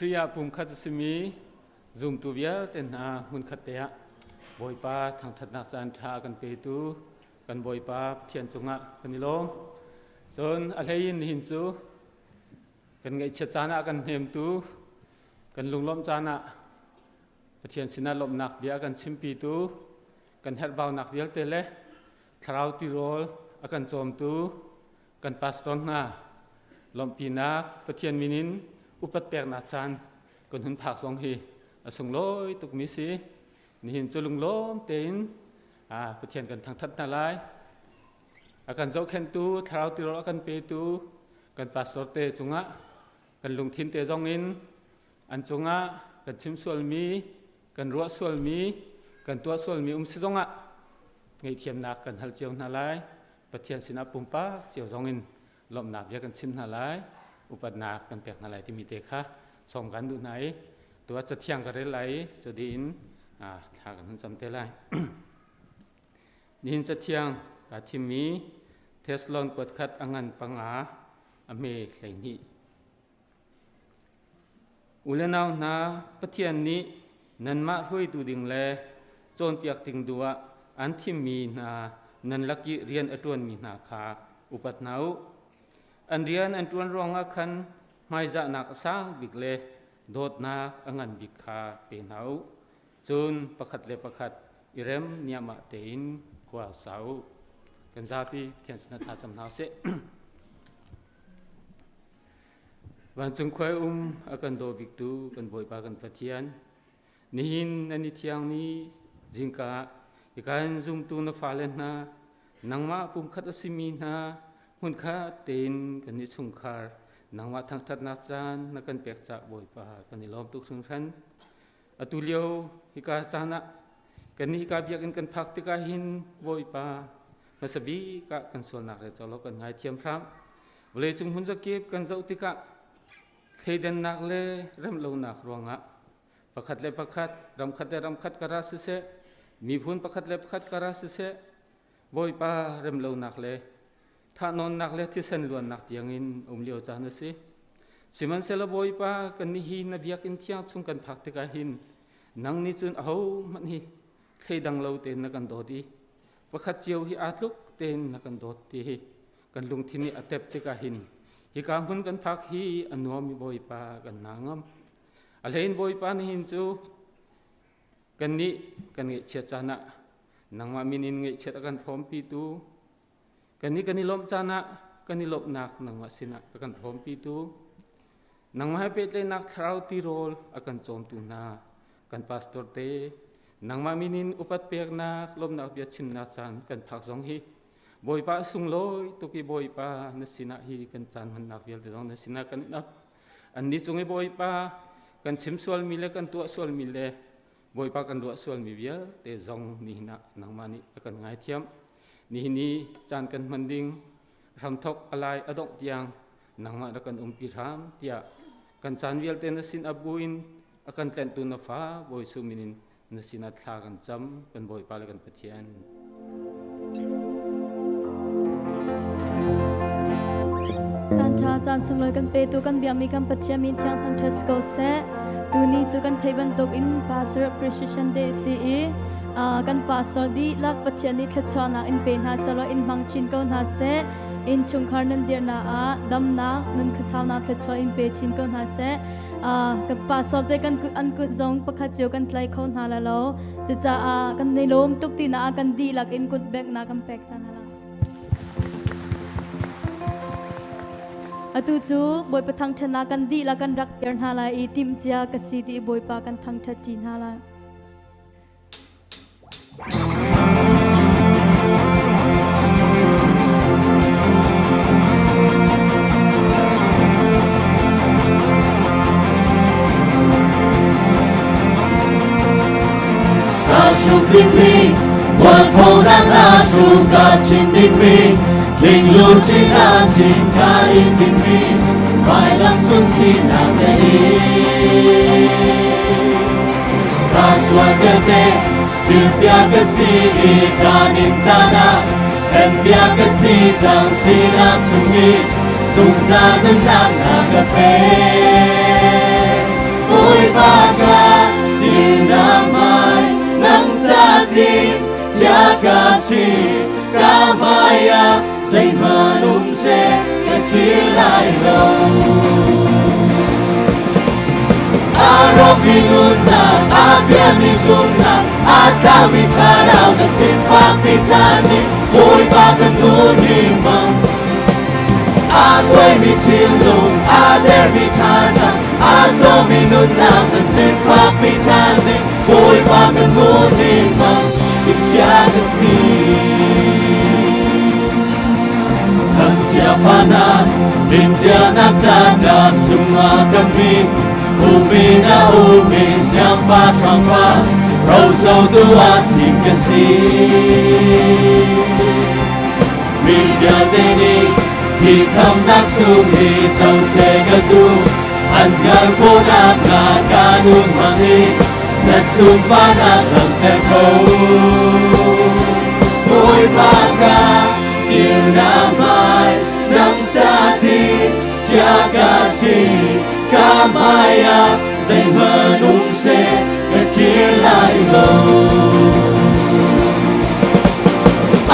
Khrih ah pumkhat a simi zumtu vialte hna hmunkhat te ah Bawipa thangṭhatnak caan ṭha a kan petu kan Bawipa Pathian cungah kan i lawm. Cun a hlei in nihin cu kan ngaihchiat caan ah kan hnemtu, kan lunglawmh caan ah Pathian sinah lawmhnak bia a kan chimpitu, kan herhbaunak vialte le thlarau tirawl a kan cawmtu kan pastor hna lawmhpinak Pathian min in upat peknak caan kan hun phak zong hi a sunglawi tukmi si. Nihin cu lunglawm tein Pathian kan thangthat hna lai. A kan zohkhenhtu, thlarau tirawl a kan petu kan pastor te cungah kan lungthin te zong in an cungah kan chim sualmi, kan ruah sualmi, kan tuah sualmi um si zongah ngaihthiamnak kan hal cio hna lai. Pathian sinah pumpak cio zong in lawmhnak bia kan chim hna lai, upatnak kan pek hna lai timi te kha sawm kan duh hna i tu ah cathiang ka rel lai i cu in thla kan hun cam te lai. Nihin cathiang ka thimmi Thessalon kuat khat a ngan panga a hme 12. U le nau hna, Pathian nih nanmah hruaitu ding le cawnpiak ding duh ah an thimmi hna nan lak i rian a ṭuanmi hna kha upat hna u. An rian an ṭuan ruangah khan hmaizahnak a sang bik le dawtnak a ngan bik kha pe hna u. Cun pakhat le pakhat i rem niahmah tein khua sa u. Kan zapi Pathian sinah thla cam hna usih. Vancung khuai um a kan daw biktu kan Bawipa kan Pathian, nihin nan i thiang ni zingka ah hika in zumtu na fale hna, nangmah pumkhat a simi hna, hmunkhat tein kan i chungkhar, nangmah thangṭhatnak caan na kan pek caah Bawipa kan i lawm tuk hringhran. Atu lio hika caan ah kannih hika biakinn kan phak tikah hin Bawipa hmasa bik ah kan sualnak le colo kan ngaithiam hram. Vawleicung hmun zakip kan zoh tikah thleidannak le remlonak ruangah pakhat le pakhat, ramkhat le ramkhat kara siseh, miphun pakhat le pakhat kara siseh, Bawipa remlonak le thahnawnnak le thisen luannak tiangin um lio caan a si. Sihmanhsehlaw Bawipa kannih hi na biakinn thiang chung kan phak tikah hin nang nih cun ahohmanh hi thleidang lo tein na kan dawt i pakhat cio hi aa tluk tein na kan dawt ti hi kan lungthin nih a tep tikah hin hika hmun kan phak hi a nuam i Bawipa kan na ngam. A hlein Bawipa nihin cu kannih kan ngaihchiat caan ah nangmah min in ngaihchiat a kan hrawmpitu Kannih kan i lawmh caan ah kan i lawmhnak nangmah sinah a kan hrawmpitu, nangmah he pehtlaihnak thlarau tirawl a kan cawmtu hna kan pastor te, nangmah min in upat peknak lawmhnak bia chimnak caan kan phak zong hi Bawipa a sunglawi tuk i Bawipa na sinah hi kan caan hmannak vialte zong na sinah kan in ap. Annih cung i Bawipa kan chim sualmi le kan tuah sualmi le Bawipa kan ruah sualmi vialte zong nihin ah nangmah nih a kan ngaithiam. Nihin i caan kan hman ding hramthok a lai a dongh tiang nangmah rak kan umpi hram tiah kan caan vialte na sin a buin a kan tlenhtu na fa Bawi Jesuh min in na sinah thla kan cam kan Bawipa le kan Pathian. Caan ṭha caan sunglawi kan petu kan biakmi kan Pathian min thiang thangṭhat si ko seh. Tuni cu kan theih bantuk in Pastor Appreciation Day a si i kan pastor dihlak Pathian nih thluachuahnak in pe hna seh law in hmang chin ko hna seh. Innchungkhar nan dirnak ah damnak, nun khuasaunak thluachuah in pe chin ko hna seh. Kan pastor te kan an kut zong pakhat cio kan tlai kho hna la lo. Cucaah kan i lawm tuk tinak kan dihlak in kut beknak kan pek ta hna la. Atu cu Bawipa thangṭhatnak kan dihlak kan rak ter hna lai i timhcia ka si ti Bawipa kan thangṭhat ṭi hna lai. Ka hruk dingmi mualphonak hna cu ka chim dingmi thinglu chin hna chin ka in dingmi vailam cung thihnak na in. Ka sual vialte Tilpiak ka si i ka ning caan ah Rempiak ka si cang thihnak chung i zungzal nunnak na ka pek. Bawipa ka dirnak hmai nang ca tim chia ka si ka hmai ah zeihmanh um seh ka kir lai lo. A rawkmi nunnak, a pialmi zumhnak, a tlakmi thlarau na sin phakmi caan nih Bawipa kan nun hi hmang. A kuaimi thinlung, a dermi thazaang, a zawmi nunnak na sin phakmi caan nih Bawipa kan nun hi hmang. Timhcia ka si. Thangchia fana, Indiana caan chungah kan mi, Kumi na umi siangpahrang fa, rocotu ah thim ka si. Mi vialte nih hi khamnak sung hi co seh ka duh, an hngalh khawhnak hnga ka nun hmang i na sunparnak langhter ko. Bawipa ka dirnak hmai nang ca ti chia ka si ka hmai ah zeihmanh um seh ka kir lai lo.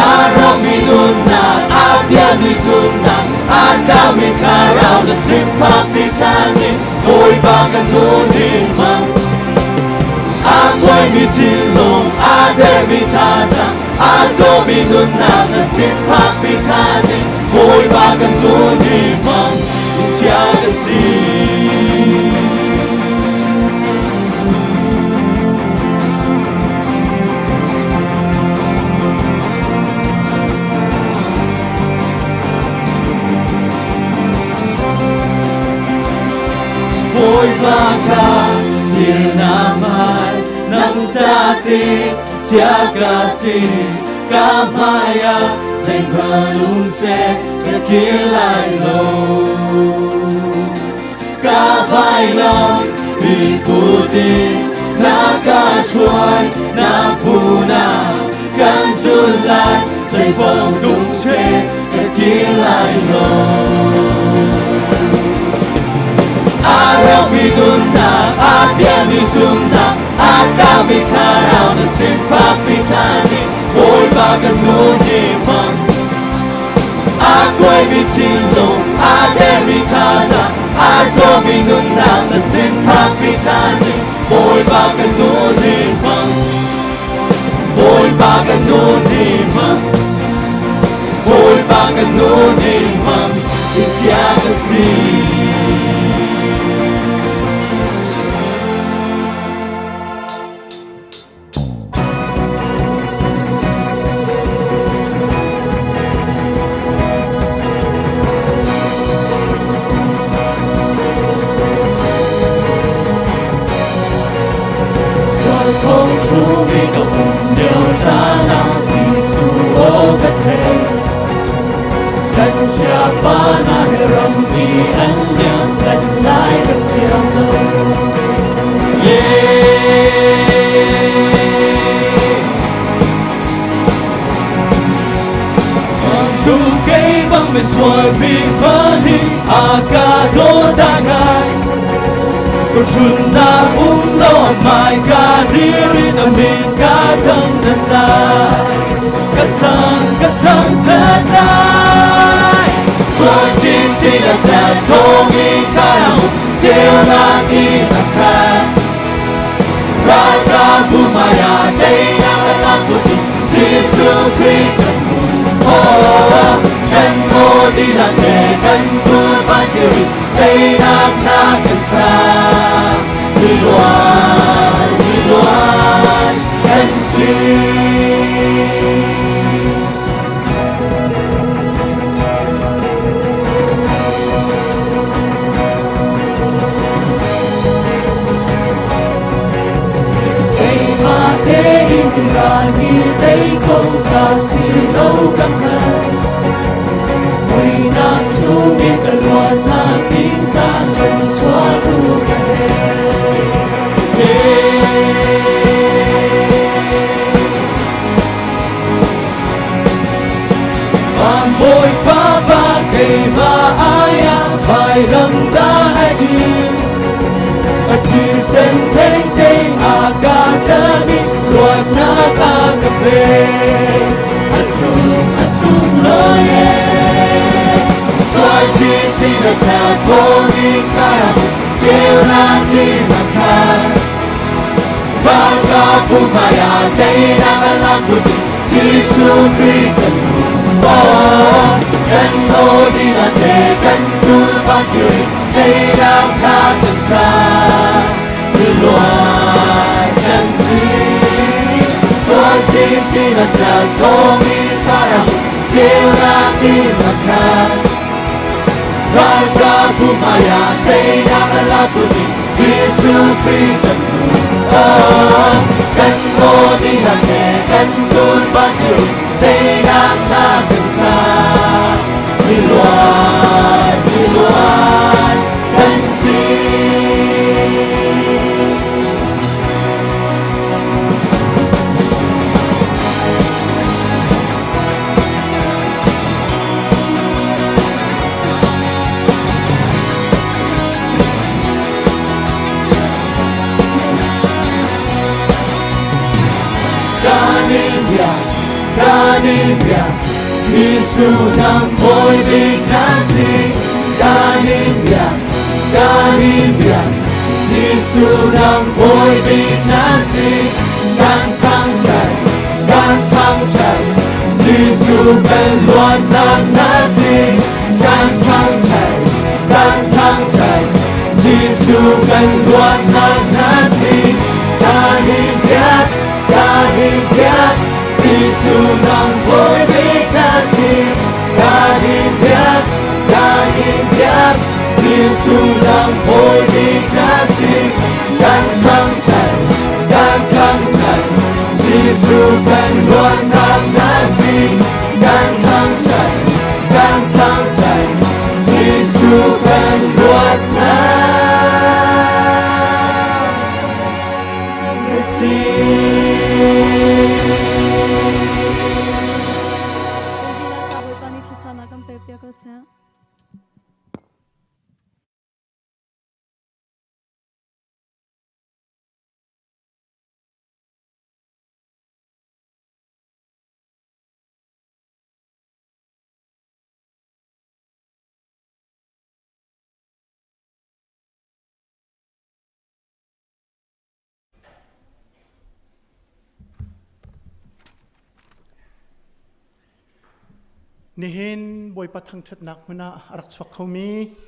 A rawkmi nunnak, a pialmi zumhnak, a tlaumi thlarau na sin phakmi caan in Bawipa kan nun ding hmang. A kuaimi thinlung, a dermi thazaang, a zawmi nunnak na sin phakmi caan in Bawipa kan nun ding hmang. Chia ka si. Bawipa ka dirnak hmai nang ca ti chia ka si ka hmai ah zeihmanh um seh ka kir lai lo. Ka vailam mi putin na ka hruai na puna kan zul lai zeipong tlung seh ka kir lai lo. A rawkmi nunnak, a pialmi zumhnak, a tlakmi thlarau na sin phakmi ṭhan in Bawipa kan nun hi hmang. A kuaimi thinlung, a dermi thazaang, a zawmi nunnak na sin phakmi ṭhan in Bawipa kan nun hi hmang. Bawipa kan nun hi hmang. Bawipa kan nun hi hmang. I chia ka si. Sual thong chung i ka um lio caan ah Jesuh aw ka theih. Kan chia fa na he rampi an liang kan lai ka siang lo. Su kei bang mi sual bi pani a ka do da ngai ko shun na um lo mai ka diri na min ka thang that lai ka thang ka thang that lai sual chin chin a chat thong i ka teo na ki a kha Ralkap maya te na ka puti Jesu Christ kan mu oh kan mo di na te kan tu pa kiri te na na kan sa Luan luan kan si. Keimah tein ral hi tei kho ka si lo ka hngal. Muihnak chungin ka luatnak ding ca chanchuahtu ka herh. Van Bawipa pa keimah ai ah vailam dah a dir. Thisen thengteng a ka tami luatnak a ka pe. A sung a sung loi e. Soi chi chi na cha ko ni kaya ceunak ni na khan. Baka pumaya teina alakuti Jesu Christ kan oh kan tho di na te kan tu ba kiri teina kha kan sa luai kan si soi chi chi na cha ko mi kaya ceunak ni na khan. Baka pumaya teina alakuti Jesu Christ kan oh kan tho di na te kan tu ba kiri teina kha kan sa miluan miluan kan si. Kan in bia, kan in bia, Jesuh nang bawi bik na si. Kan in bia, kan in bia, Jesuh nang bawi bik na si. Kan thangṭhat, kan thangṭhat, Jesuh kan luatnak na si. Kan thangṭhat, kan thangṭhat, Jesuh kan luatnak na si. Kan in biak, kan in biak, Jesuh nang bawi bik na si. Kan in biak, kan in biak, Jesuh nang bawi bik na si. Kan thangṭhat, kan thangṭhat, Jesuh kan luatnak na si. Kan thangṭhat, kan thangṭhat, Jesuh kan luatnak na si. Bawipa nih thluachuahnak kan pek piak ko seh. Nihin Bawipa thangṭhatnak hmun ah a rak chuak khomi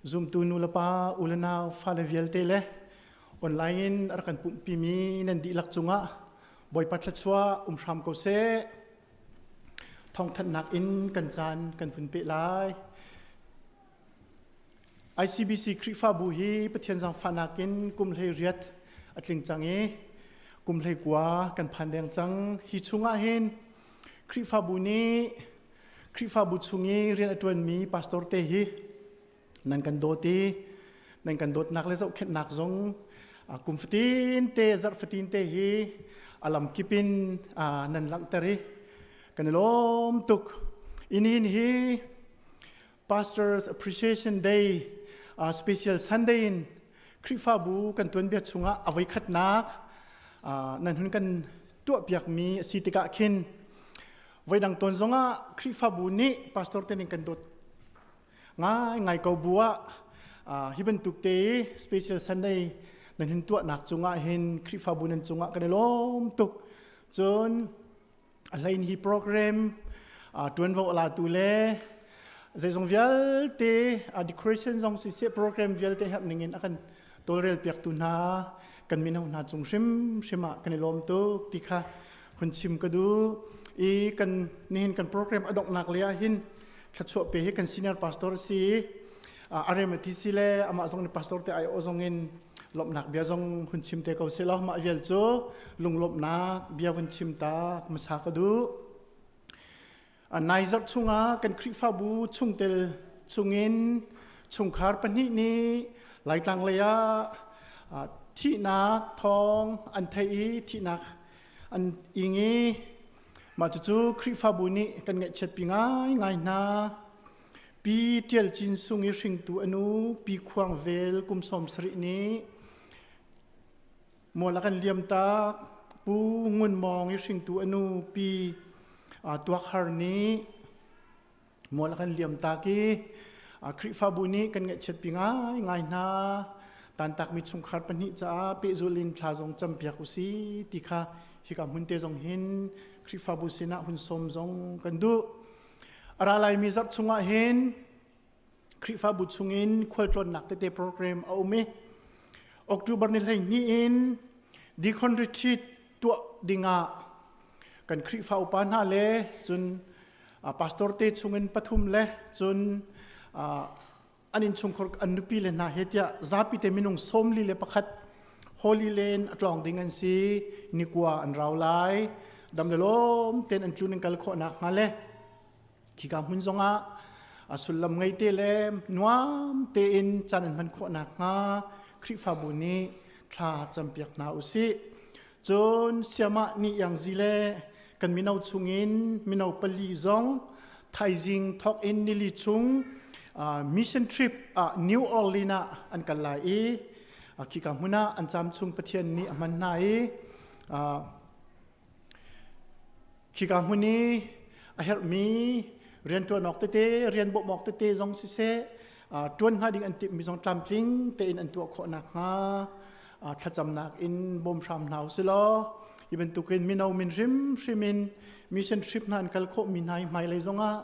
zumtu nulepa u le nau fale vialte le online in a rak kan pumhpimi nan dihlak cungah Bawipa thluachuah um hram ko seh. Thawngthanhnak in kan caan kan vun peh lai. ICBC Khrihfabu hi Pathian zaangfahnak in kum 18 a tling cang i kum 19 kan phan deng cang. Hi chungah hin Khrihfabu nih Khrihfabu chung i rian a ṭuanmi pastor te hi nan kan dawt i nan kan dawtnak le zohkhenhnak zong kum fatin te zarh fatin te hi a lamkip in nan langhter i kan i lawm tuk. Inin hi Pastors Appreciation Day special Sunday in Khrihfabu kan tuanbia chungah a voikhatnak nan hun kan tuahpiakmi a si tikah khin voidang tawn zongah Khrihfabu nih pastor te ning kan dawt ngai ngai ko bu ah hi bantuk te special Sunday nan hun tuahnak cungah hin Khrihfabu nan cungah kan i lawm tuk. Cun a hlein hi program ṭuanvo a latu le zeizong vialte decoration zong siseh program vialte herh ning in a kan tawlrel piaktu hna kan mino hna cung hrimhrim ah kan i lawm tuk ti kha hun chim ka duh i kan nihin kan program a donghnak le ah hin thluachuah pe hi kan senior pastor si arem ti si le amah zong nih pastor te ai o zong in lawmhnak bia zong hun chim te ko seh law mah vial cu lunglawmhnak bia vun chim ta hmasa ka duh. Nai zarh chungah kan Khrihfabu chungtel chungin chungkhar pahnih nih Laitlang lei ah thihnak thawng an theih i thihnak an ing i mah cucu Khrihfabu nih kan ngaihchiatpi ngaingai hna. Pi Ṭial Cin Sung i hringtu a nu Pi Khuang Vel kum 70 nih. Mual a kan liam tak. Pu Ngun Mawng i hringtu a nu Pi Tuak Har nih mual a kan liam tak i Khrihfabu nih kan ngaihchiatpi ngaingai hna. Tantakmi chungkhar pahnih caah pehzulh in thla zong campiak usih ti kha hika hmun te zong hin Khrihfabu sinah hun sawm zong kan duh. A ra laimi zarh chungah hin Khrihfabu chungin khualtlawnnak tete program a um i October ni 12 in Deacon Retreat tuah dingah kan Khrihfa upa hna le cun pastor te chungin pathum le cun an innchungkhar an nupi le hna he tiah zapi te minung 41 Holy Land a tlawng ding an si nikua an rau lai dam le lawm ten an tlun in kal khawh nak hnga le Khika hmun zongah a sullam ngei te le nuam tein caan an hman khawh nakhnga Khrihfabu nih thla campiak hna u sih. Cun siamah ni iangzi le kan mino chungin mino pali zong thaizing thawk in nili chung mission trip ah New Orleans ah an kal lai i khika hmun ah an caam chung Pathian nih a hman hna i Khika hmun i a herhmi rianṭuan awk tete, rian bawmh awk tete zong siseh, ṭuan hnga ding an timhmi zong tlamtling tein an tuah khawh nakhnga thlacamnak in bawm hram hna usih law hi bantukin mino min hrimhrim in mission trip hna an kal khawhmi hna hi hmailei zongah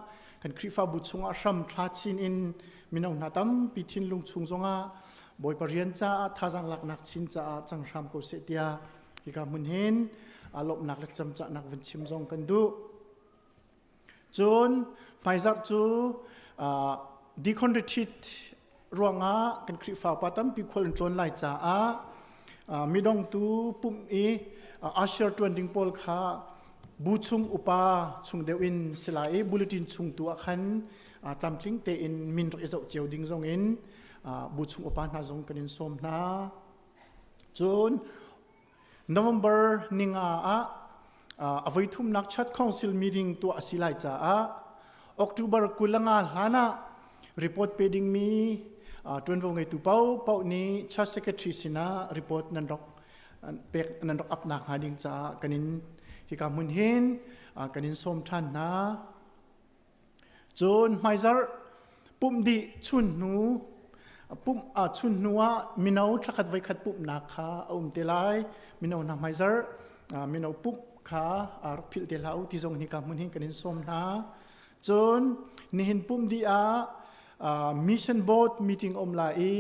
kan Khrihfabu chungah hram thla chin in mino hna tampi thinlung chung zongah Bawipa rian caah thazaang laknak chin caah cang hram ko seh tiah Hika hmun hin lawmhnak le camcahnak vun chim zong kan duh. Cun hmaizarh cu Deacon Retreat ruangah kan Khrihfa pa tampi khual an tlawn lai caah midongtu pumh i usher ṭuan ding pawl kha bu chung upa chung deuh in si lai i bulletin chung tu ah khan tlamtling tein min rak i zoh cio ding zong in bu chung upa hna zong kan in sawm hna. Cun November ninga ah a voithumnak Church Council meeting tuah a si lai caah October 25 hlan ah report pe dingmi ṭuanvo ngeitu paohpaoh nih Church Secretary sinah report nan rak pek nan rak ap nakhnga ding caah kan in hika hmun hin kan in sawm ṭhan hna. Cun hmaizarh pumh dih chun hnu pumh chun hnu ah mino thlakhat voikhat pumhnak kha a um te lai. Mino hna hmaizarh mino pumh kha rak philh te hlah u ti zong hika hmun hin kan in sawm hna. Cun nihin pumh dih ah mission board meeting um lai i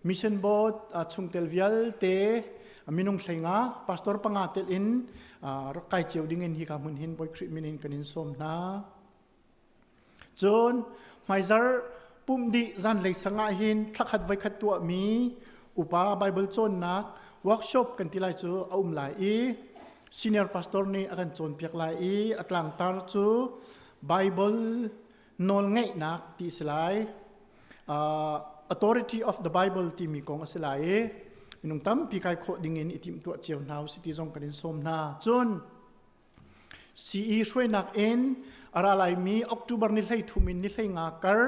mission board chungtel vialte minung 15 pastor panga tel in rak kai cio ding in hika hmun hin Bawi Khrih min in kan in sawm hna. Cun hmaizarh pumh dih zanlei sang ah hin thlakhat voikhat tuahmi upa Bible cawnnak workshop kan ti lai cu a um lai i senior pastor nih a kan cawnpiak lai i a tlangtar cu Bible nawlngeihnak ti si lai. Authority of the Bible timi kong a si lai i minung tampi kai khawh ding in i timhtuah cio hna usih ti zong kan in sawm hna. Cun CE hruainak in a ra laimi October ni 13 in ni 15 kar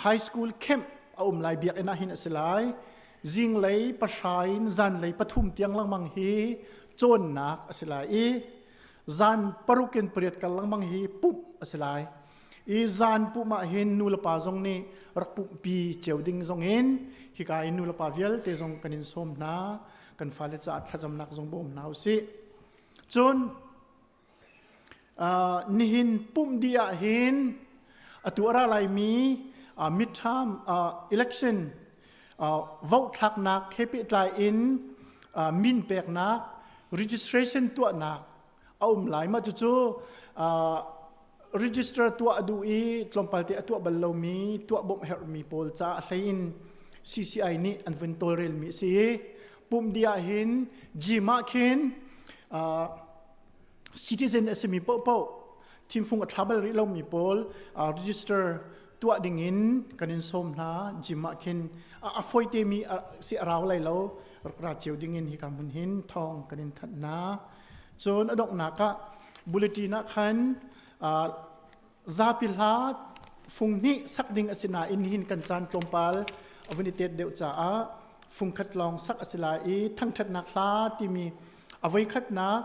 high school camp a um lai biakinn ah hin a si lai. Zinglei pahra in zanlei pathum tiang lengmang hi cawnnak a si lai i zan paruk in pariat kar lengmang hi pumh a si lai. I zan pumh ah hin nu le pa zong nih rak pumhpi cio ding zong in hika in nu le pa vialte zong kan in sawm hna. Kan fale caah thlacamnak zong bawm hna usih. Cun nihin pumh dih ah hin atu a ra laimi midterm election vote thlaknak he pehtlai in min peknak registration tuahnak a um lai. Mah cucu register tuah a duh i tlawmpal te a tuah bal lomi tuah bawmh herhmi pawl caah a hlei in CCI nih an vun tawlrelmi a si i pumh dih ah hin gym ah khin citizen a simi paohpaoh thimfung a thla bal rih lomi pawl register tuah ding in kan in sawm hna. Gym ah khin a foi te mi si a rau lai lo, rak ra cio ding in hika hmun hin thawng kan in thanh hna. Cun a donghnak ah bulletin ah khan zapi hla fung hnih sak ding a si nain hin kan caan tlawmpal a vun i tet deuh caah. Fungkhat lawng sak a si lai i thangṭhatnak hla timi a voikhatnak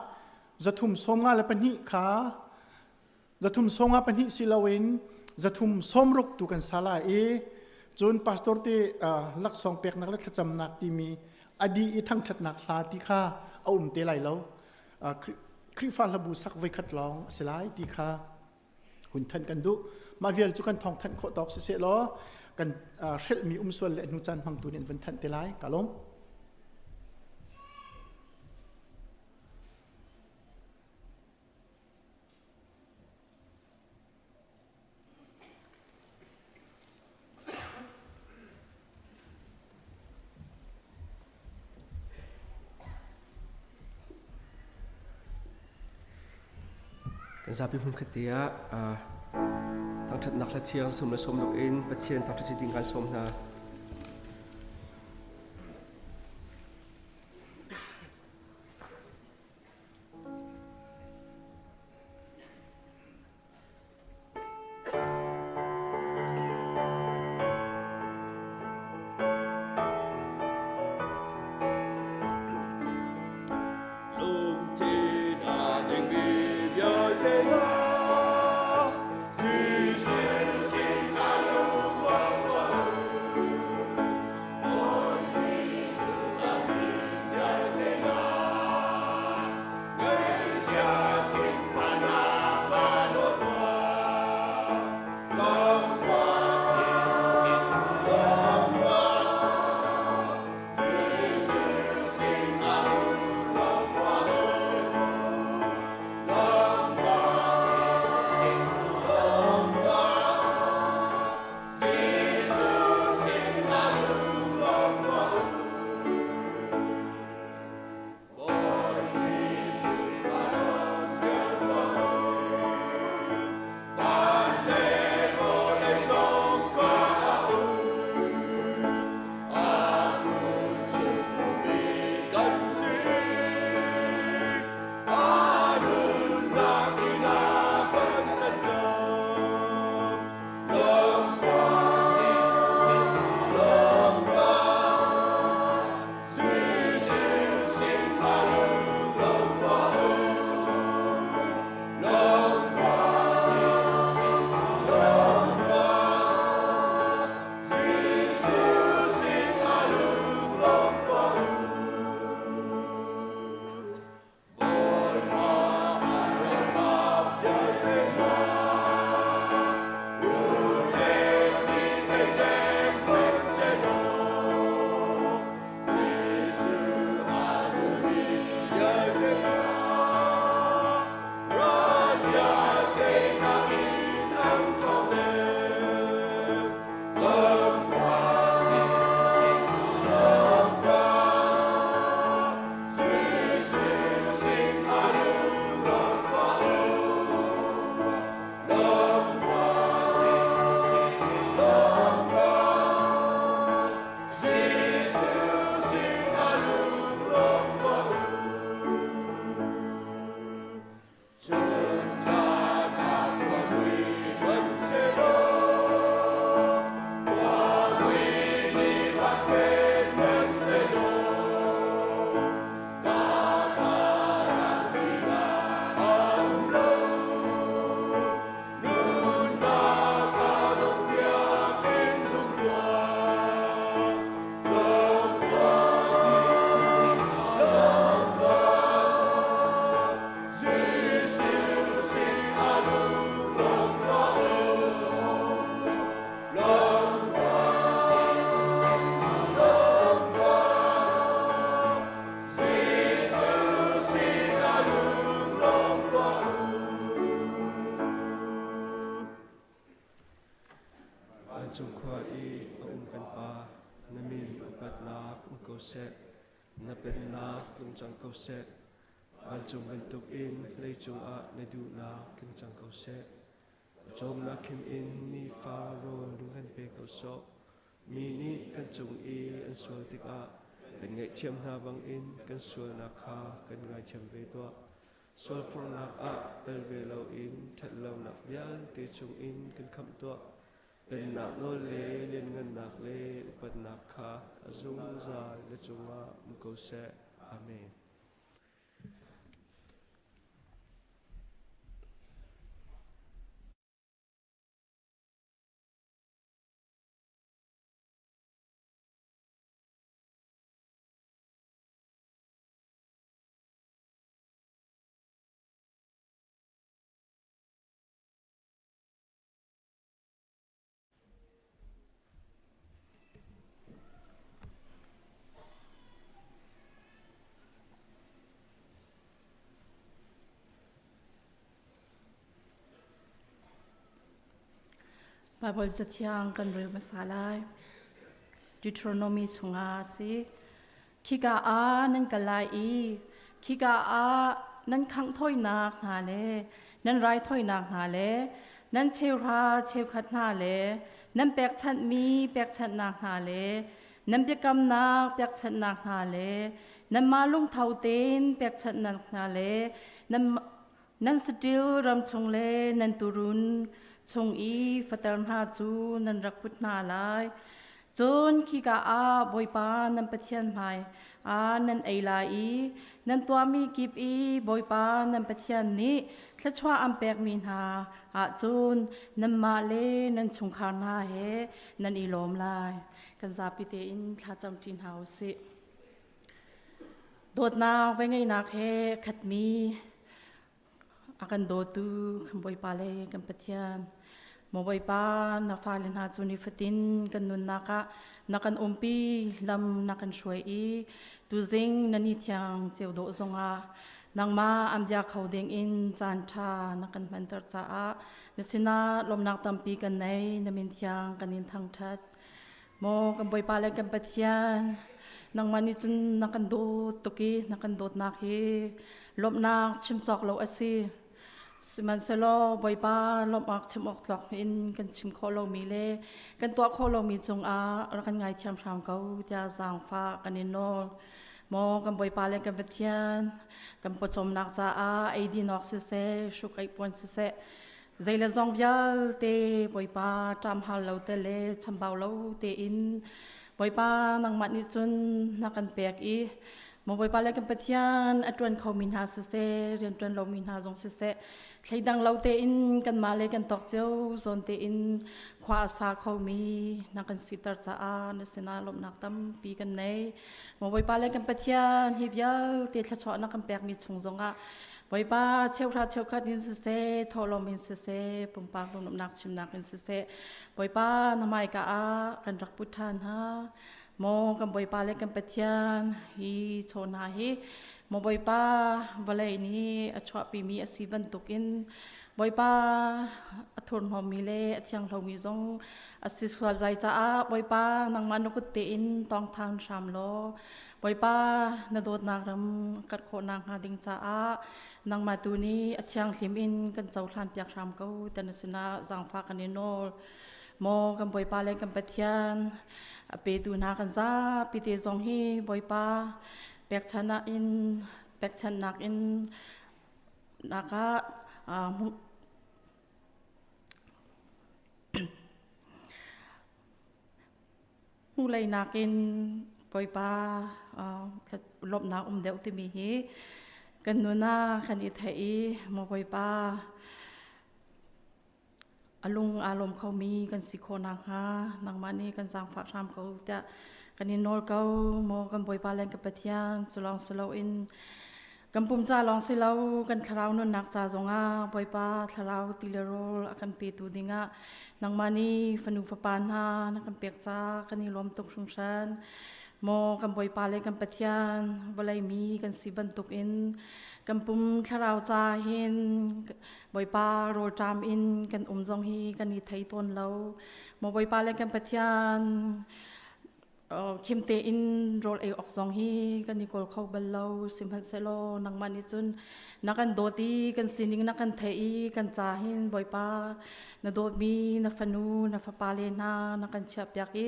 352 kha 352 si loin 360 tu kan sa lai i cun pastor te laksawng peknak le thlacamnak timi a dih i thangṭhatnak hla ti kha a um te lai lo. Khrihfa hlabu sak voikhat lawng a si lai ti kha hun thanh kan duh. Mah vial cu kan thawng thanh khawh tawk siseh law kan hrelhmi um sual le hnu caan hmangtu nih an vun thanh te lai. Ka lawm. Kan zapi hmunkhat te ah thangṭhatnak hla thiang 36 in Pathian thangṭhat ding kan sawm hna. Lungthin a dingmi vialte hna, Jesuh sin ah lungruang tuah u. Bawi Jesuh a vialte hna, Vancung khua i a um kan Pa, na min upatnak um ko seh, na pennak tlung cang ko seh. Vancung bantukin leicung ah na duhnak tling cang ko seh. Cawmnak khim in nifa rawl lung kan pe ko sawh. Mi nih kan cung i an sual tikah kan ngaihthiam hna bangin kan sualnak kha kan ngaithiam ve tuah. Sualforhnak ah tel ve loin ṭhatlonak vialte chungin kan khamh tuah. Pennak nawl le lianngannak le upatnak kha a zungzal na cungah um ko seh. Amen. Baibal cathiang kan rel hmasa lai. Deuteronomy chungah a si. Khika ah nan kal lai i khika ah nan khangh thawinak hna le nan raithawinak hna le nan cheuhra cheukhat hna le nan pekchanhmi pekchanhnak hna le nan biakamnak pekchanhnak hna le nanmah lungtho tein pekchanhnak hna le nan nan saṭil ram chung le nan tuurun chung i fater hna cu nan rak put hna lai. Cun khika ah Bawipa nan Pathian hmai ah nan ei lai i nan tuahmi kip i Bawipa nan Pathian nih thluachuah an pekmi hna ahcun nanmah le nan chungkhar hna he nan i lawm lai. Kan zapi tein thlacam ṭi hna u sih. Dawtnak vengeihnak he khatmi a kan dawtu kan Bawipa le kan Pathian maw Bawipa na fale hna cu nifatin kan nunnak ah na kan umpi lam na kan hruai i tuzing na ni thiang ceu dawh zongah nangmah an bia kho ding in caan ṭha na kan hmanter caah na sinah lawmnak tampi kan nei na min thiang kan in thangṭhat Maw kan Bawipa le kan Pathian, nangmah nih cun na kan dawt tuk i na kan dawtnak hi lawmhnak chim cawk lo a si. Sihmanhsehlaw Bawipa lawmhnak chim awk tlak in kan chim khawh lomi le kan tuah khawh lomi cungah rak kan ngaithiam hram ko tiah zaangfah kan in nawl. Maw kan Bawipa le kan Pathian, kan pawcawmnak caah eidin awk siseh, hruk eih puan siseh, Zei le zong vialte Bawipa ṭamhal lo te le chambau lo tein Bawipa nangmah nih cun na kan pek i maw Bawipa le kan Pathian a ṭuan khomi hna siseh rianṭuan lomi hna zong siseh thleidang lo tein kanmah le kan tawk cio zawn tein khua a sa khomi na kan siter caah na sinah lawmhnak tampi kan nei. Maw Bawipa le kan Pathian hi vialte thluachuah na kan pekmi chung zongah Bawipa cheuhra cheukhat in siseh, thawhlawm in siseh, pumpak lungnuamhnak chimnak in siseh, Bawipa na hmaika ah kan rak put ṭhan hna. Maw kan Bawipa le kan Pathian hi chaw hna hi maw Bawipa vawlei nih a chuahpimi a si bantukin Bawipa a thurhnawmmi le a thianghlomi zong a si sual zai caah Bawipa nangmah na kut tein tawngthang hram law Bawipa na dawtnak ram kat khawhnak hnga ding caah nangmah tu nih a thianghlim in kan cohlan piak hram ko te na sinah zaangfah kan i nawl. Maw kan Bawipa le kan Pathian a petu hna kan zapi te zong hi Bawipa pekchannak in pekchannak in nakah Hnulei nakin Bawipa lawmhnak um deuh timi hi kan nun ah kan i theih i maw Bawipa a lung aa lawm khomi kan si khawh nakhnga nangmah nih kan zaangfah hram ko tiah kan in nawl ko maw kan Bawipa le kan Pathian cu lawng si loin Kan pum ca lawng si lo, kan thlarau nunnak ca zongah Bawipa thlarau ti le rawl a kan petu dingah nangmah nih fanu fapa hna na kan pek ca kan i lawm tuk hringhran. Maw kan Bawipa le kan Pathian, vawlei mi kan si bantukin kan pum thlarau ca hin Bawipa rawlṭam in kan um zong hi kan i thei tawn lo. Maw Bawipa le kan Pathian, Khim tein rawl ei awk zong hi kan i kawl kho bal lo. Sihmanhsehlaw nangmah nih cun na kan dawt i kan sining na kan theih i kan ca hin Bawipa na dawtmi na fanu na fapa le hna na kan chiahpiak i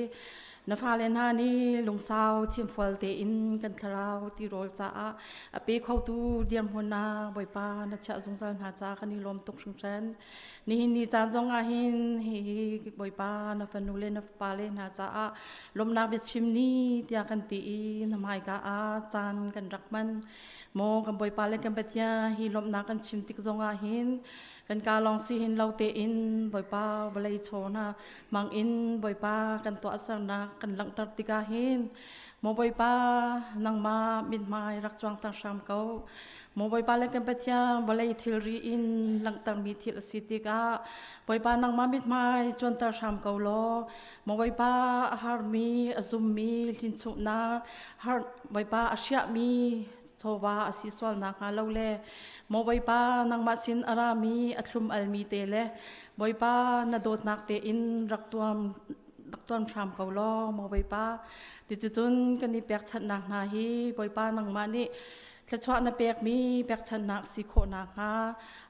Na fale hna nih lungsau thimfual tein kan thlarau tirawl caah a pe khotu dirhmun ah Bawipa na chiah zungzal hna caah kan i lawm tuk hringhran. Nihin ni caan zong ah hin hihi Bawipa na fanu le na fapa le hna caah lawmhnak biachim ni tiah kan ti i na hmaika ah caan kan rak hman. Maw kan Bawipa le kan Pathian hi lawmhnak kan chim tik zong ah hin kan ka lawng si hin lo tein Bawipa vawlei chaw hna mang in Bawipa kan tuahsernak kan langhter tikah hin maw Bawipa nangmah mithmai rak cuangter hram ko. Maw Bawipa le kan Pathian vawlei thilri in langhtermi thil a si tikah Bawipa nangmah mithmai cuanter hram ko law maw Bawipa a harmi a zummi hlinchuknak har Bawipa a hriahmi chawva a si sual nakhnga lo le maw Bawipa nangmah sin a rami a thlum almi te le Bawipa na dawtnak tein rak tuam rak tuan hram ko law maw Bawipa ticun kan i pekchanhnak hna hi Bawipa nangmah nih thluachuah na pekmi pekchanhnak si khawh nakhnga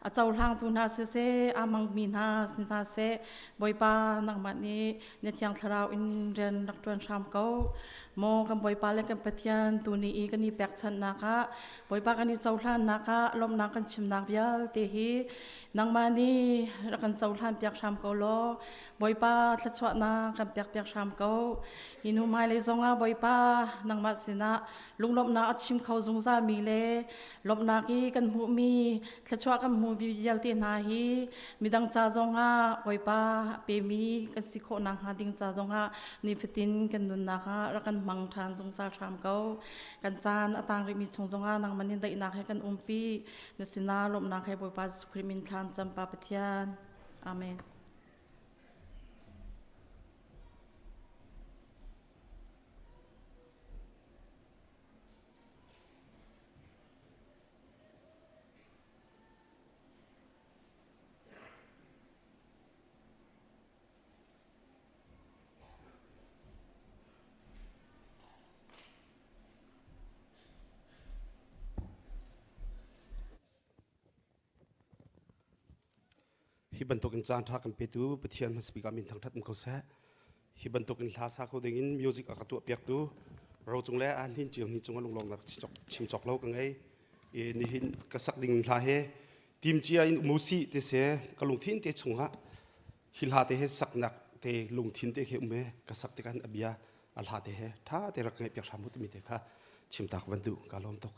a cohlangtu hna siseh a hmangmi hna si hna seh Bawipa nangmah nih na thiang thlarau in rian rak ṭuan hram ko. Maw kan Bawipa le kan Pathian tuni i kan i pekchanhnak ah Bawipa kan i cohlannak ah lawmhnak kan chimnak vialte hi nangmah nih rak kan cohlan piak hram ko law Bawipa thluachuahnak kan pek piak hram ko. Hi hnu hmailei zongah Bawipa nangmah sinah lunglawmhnak a chim kho zungzalmi le lawmhnak i kan hmuhmi thluachuah kan hmuh vialte hna hi midang ca zongah Bawipa pemi kan si khawh nakhnga ding ca zongah nifatin kan nunnak ah rak kan hmang ṭhan zungzal hram ko. Kan caan a tang rihmi chung zongah nangmah nih daihnak he kan umpi. Na sinah lawmhnak he Bawipa Jesuh Khrih min thlan cam Pa Pathian. Amen. Hi bantuk in caan ṭha kan petu Pathian hmasabik ah min thangṭhat um ko seh. Hi bantuk in hla sa kho ding in music a ka tuah piaktu Rocung le a hnin cio ni cungah lunglawng nak chim cawk lo ka ngei. I nihin ka sak ding hla he tim cia in musi ti se ka lungthin te chungah hi hla te he saknak te lungthin te khi um e ka sak tikhan a bia a hla te he ṭha te rak ngaih piak hram u timi te kha chimtak van duh ka lawm tuk.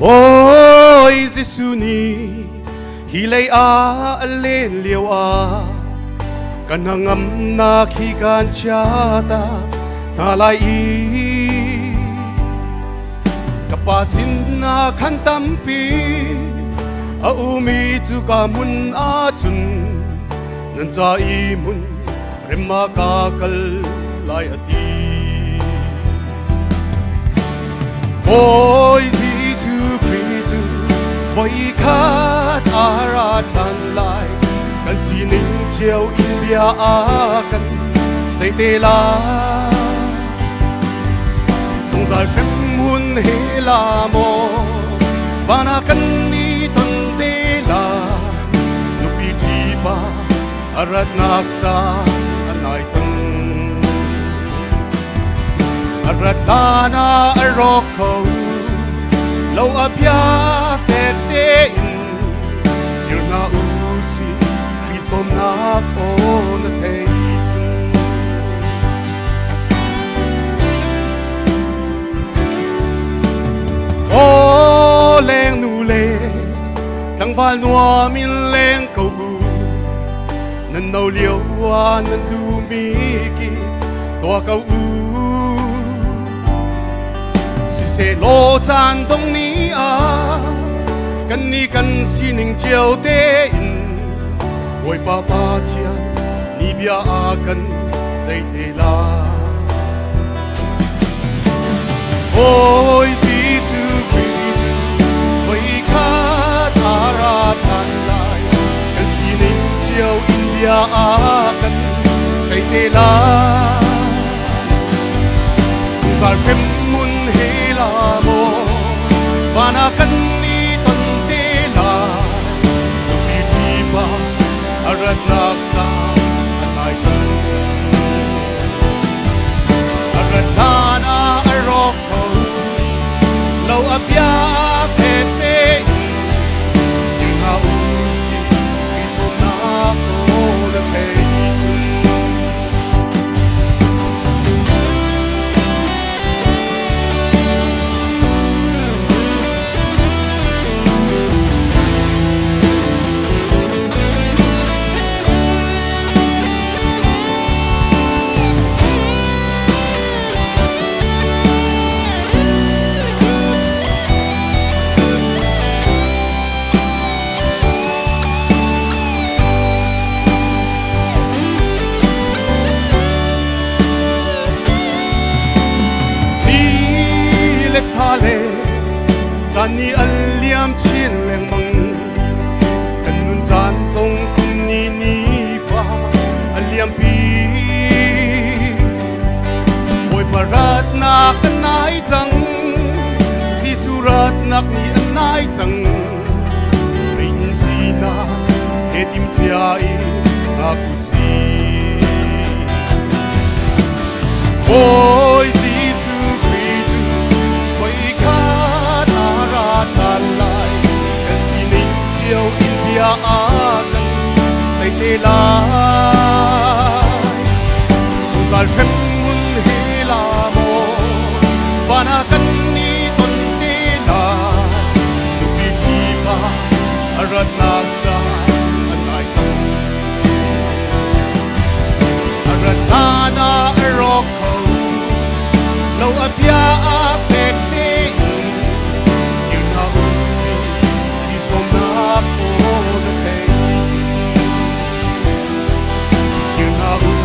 Bawi Jesuh nih hi lei ah a len lio ah kan hnangamnak hi kan chia ta hna lai i ka pa sinah khan tampi a umi cu ka hmun ahcun nan ca i hmun rem ah ka kal lai a ti. Bawi Jesuh Khrih cu voi khat a ra ṭhan lai kan sining cio in bia a kan ceih te lai. Zungzal hremhmun he la maw van ah kan i ton te lai nupi ṭhi pa a ratnak ca a nai cang. A rat hlan ah a rawk kho lo a bia fek tein dir hna u sih Khrih sawmnak aw na thei chung. Aw leng nu le tlangval nuam in leng ko u nan no lio ah nan duhmi ki tuah ko u siseh caan dong ni ah kan ni kan sining cio tein Bawipa Pathian ni bia a kan ceih te lai. Bawi Jesuh Khrih cu voi khat a ra ṭhan lai kan sining cio in bia a te lai. Zungzal hrem mun he la maw van ah kan i ton te lai. Nupi ṭhipa a ratnak caan a nai cang. A rat hlan ah a rawk kho lo a bia fek tein dir hna u sih mi sawmnak nawl a thei cun. Ni le thla le caan nih an liam chin lengmang. Kan nun caan zong kum ni nifa a liampi. Bawipa ratnak a nai cang, Jesuh ratnak ni a nai cang. Rin sinak he timcia in hngak u sih. Bawi Jesuh Khrih cu voikhat a ra ṭhan lai. Kan sining cio in bia a kan ceih te lai. Zungzal hrem hmun he la maw van ah kan i ton te lai. Nupi ṭhipa a ratnak caan a nai cang. A rat hlan ah a rawk kho lo a bia a fek tein dir hna u sih ti sawmnak aw na thei dir hna u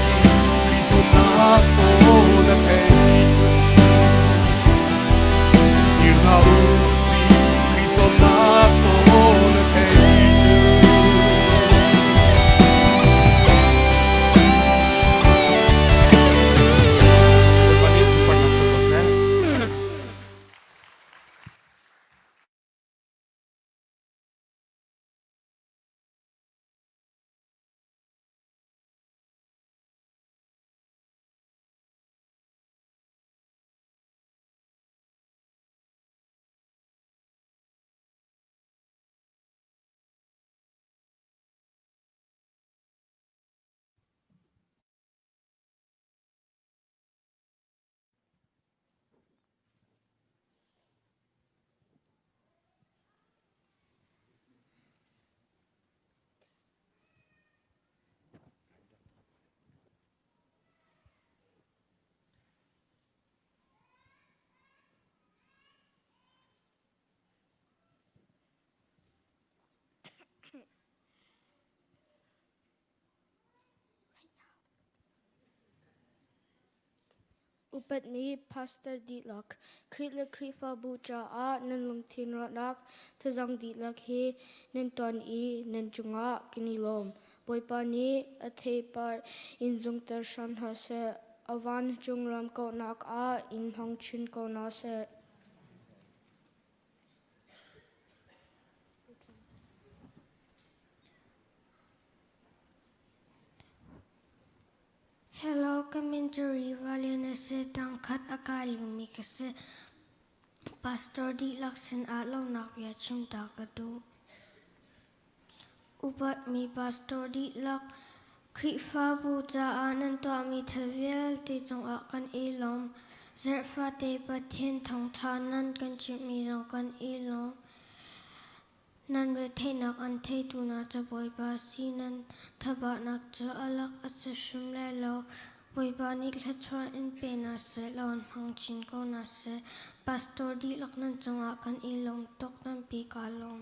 sih ti sawmnak aw na thei dir hna u sih ti sawmnak aw na thei. Bawipa nih sunparnak co ko seh. Upatmi pastor dihlak, Khrih le Khrihfabu caah nan lungthin ruahnak thazaang dihlak hi nan ṭuan i nan cungah kan i lawm. Bawipa nih a theipar in zungter hram hna seh. A vancung ram kauhnak ah in hmang chin ko hna seh. Hello, ka min cu Riva Lian a si. Tangkhat a kai liomi ka si. Pastor dihlak sinah lawmhnak bia chim ta ka duh. Upatmi pastor dihlak, Khrihfabu caah nan tuahmi thil vialte cungah kan i lawm. Zarhfate Pathian thawngṭha nan kan chimhmi zong kan i lawm. Nan retheihnak an theitu hna cu Bawipa si nan thabahnak cu a lak a si hrim lai lo. Bawipa nih thluachuah in pe hna seh law an hmang chin ko hna seh. Pastor dihlak nan cungah kan i lawm tuk tampi kaa lawm.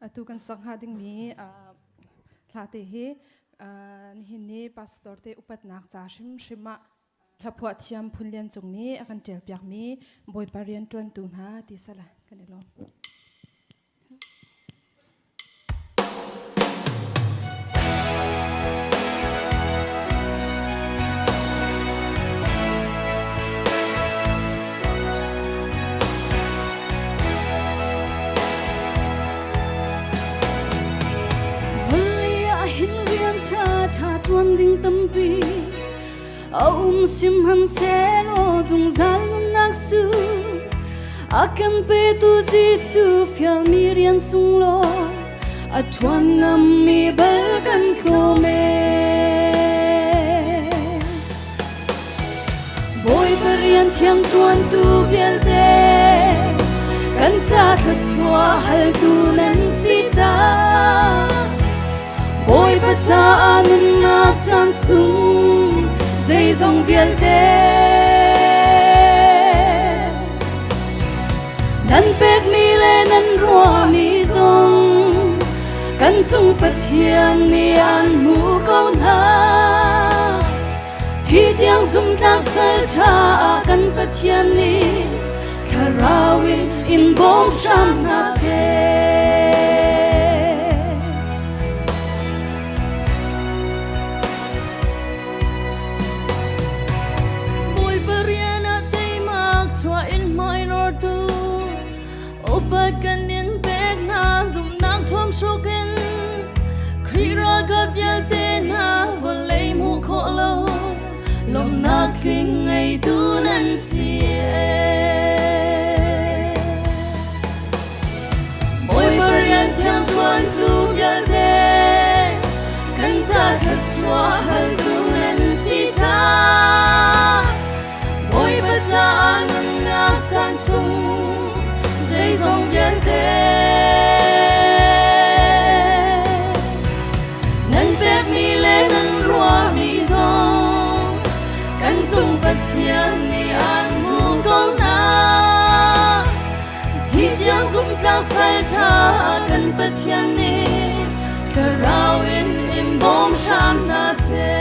Atu kan sak hnga dingmi hla te hi nihin ni pastor te upatnak ca hrimhrim ah hlaphuah thiam Phun Lian Cung nih a kan ṭial piakmi Bawipa rian ṭuantu hna ti sala kan i lawm. Ṭuan ding tampi a um sihmanhsehlaw zungzal nunnak su a kan petu Jesuh fialmi rian sunglawi a ṭhuan ngammi bal kan tlawm ee. Bawipa rian thiang ṭuantu vialte kan ca thluachuah haltu nan si caah Bawipa caah nunnak caan sung zeizong vialte nan pekmi le nan ruahmi zong kan cung Pathian nih an hmu ko hna. Thi tiang zumtlak sal ṭha ah kan Pathian nih thlarau in in bawm hram hna seh. Bawipa rian ah teimak chuah in hmai lortu upat kan in pek hna zumhnak thuam hruk in Khrih ralkap vialte hna vawlei hmuh khawh lo lawmhnak tling ngeitu nan si Bawipa rian thiang ṭuantu vialte kan ca thluachuah haltu nan si caah Bawipa caah nunnak caan sung zeizong vialte nan pekmi le nan ruahmi zong kan cung Pathian nih an hmu ko hna. Thi tiang zumtlak sal ṭha kan Pathian nih thlarau in in bawm hram hna seh.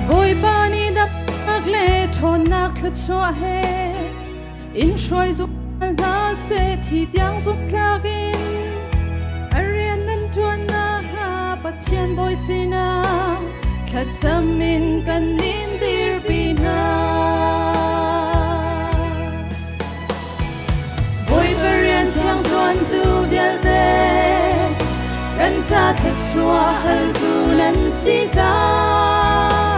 Bawipa nih damnak le ṭhawnnak thluachuah he in hruai zungzal hna seh thi tiang zumhtlak in a rian nan ṭuannak hnga Pathian Bawi sinah thlacam in kan in dirpi hna. Bawipa rian thiang ṭuantu vialte kan ca thluachuah haltu nan si caah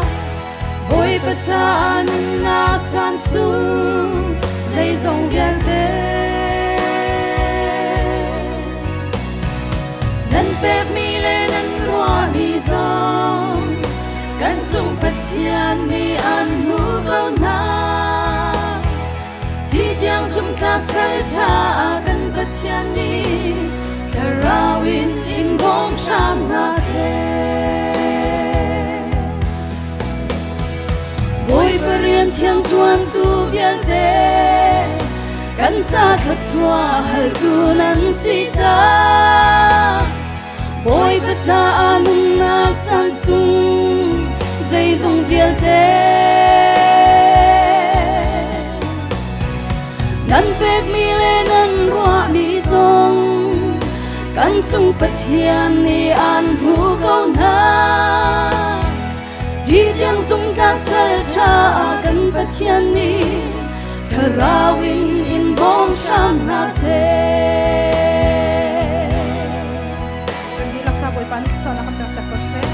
Bawipa caah nunnak caan sung zeizong vialte nan pekmi le nan ruahmi zong kan cung Pathian nih an hmu ko hna. Ti tiang zumtlak sal ṭha kan Pathian nih thlarau in in bawm hram hna seh. Bawipa rian thiang ṭuantu vialte kan ca thluachuah haltu nan si caah Bawipa caah nunnak caan sung zeizong vialte nan pekmi le nan ruahmi zong kan cung Pathian nih an hmu ko hna. Ti tiang zumtlak sal ṭha kan Pathian nih thlarau in in bawm hram hna seh. Kan dihlak ca Bawipa nih thluachuahnak kan pek ko seh.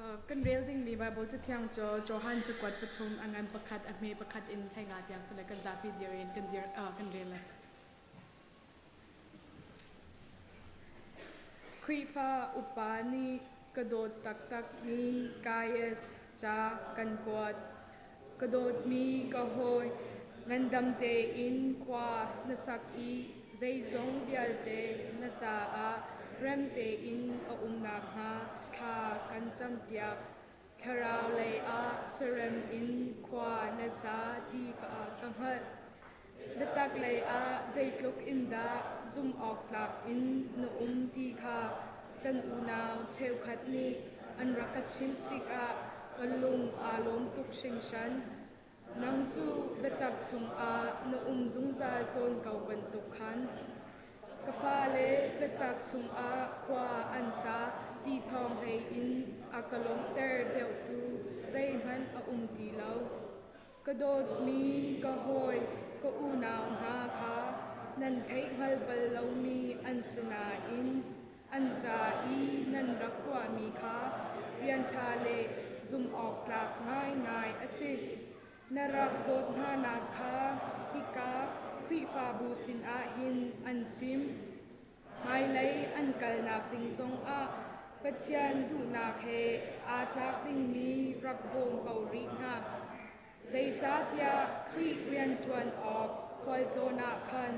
Kan rel dingmi Baibal Cathiang cu Johan cakuat pathum a ngan pakhat a hme pakhat in 15 tiang si le kan zapi dir in kan dir kan rel lai. Khrihfa upa nih ka dawt taktakmi Gaius ca kan kuat. Ka dawtmi ka hawi, ngandam tein khua na sak i zeizong vialte na caah rem tein a um nakhnga thla kan campiak. Thlarau lei ah sarem in khua na sa ti kha ka hngalh. Biatak lei ah zeitluk in dah zumhawktlak in na um ti kha kan unau cheukhat nih an rak ka chimh tikah ka lung aa lawm tuk hringhran. Nang cu biatak chungah na um zungzal tawn ko bantuk khan ka fale biatak chungah khua an sa ti thawng hlei in a ka lawmhter deuhtu zeihmanh a um ti lo. Ka dawtmi ka hawi, ka unau hna kha nan theihhngal bal lomi an si nain an ca i nan rak tuahmi kha rian ṭha le zumhawktlak ngaingai a si. Na rak dawt hnanak kha hika Khrihfabu sinah hin an chim. Hmailei an kalnak ding zongah Pathian duhnak he aa tlak dingmi rak bawm ko rih hna. Zeicahtiah Khrih rianṭuan awk khualtlawn ah khan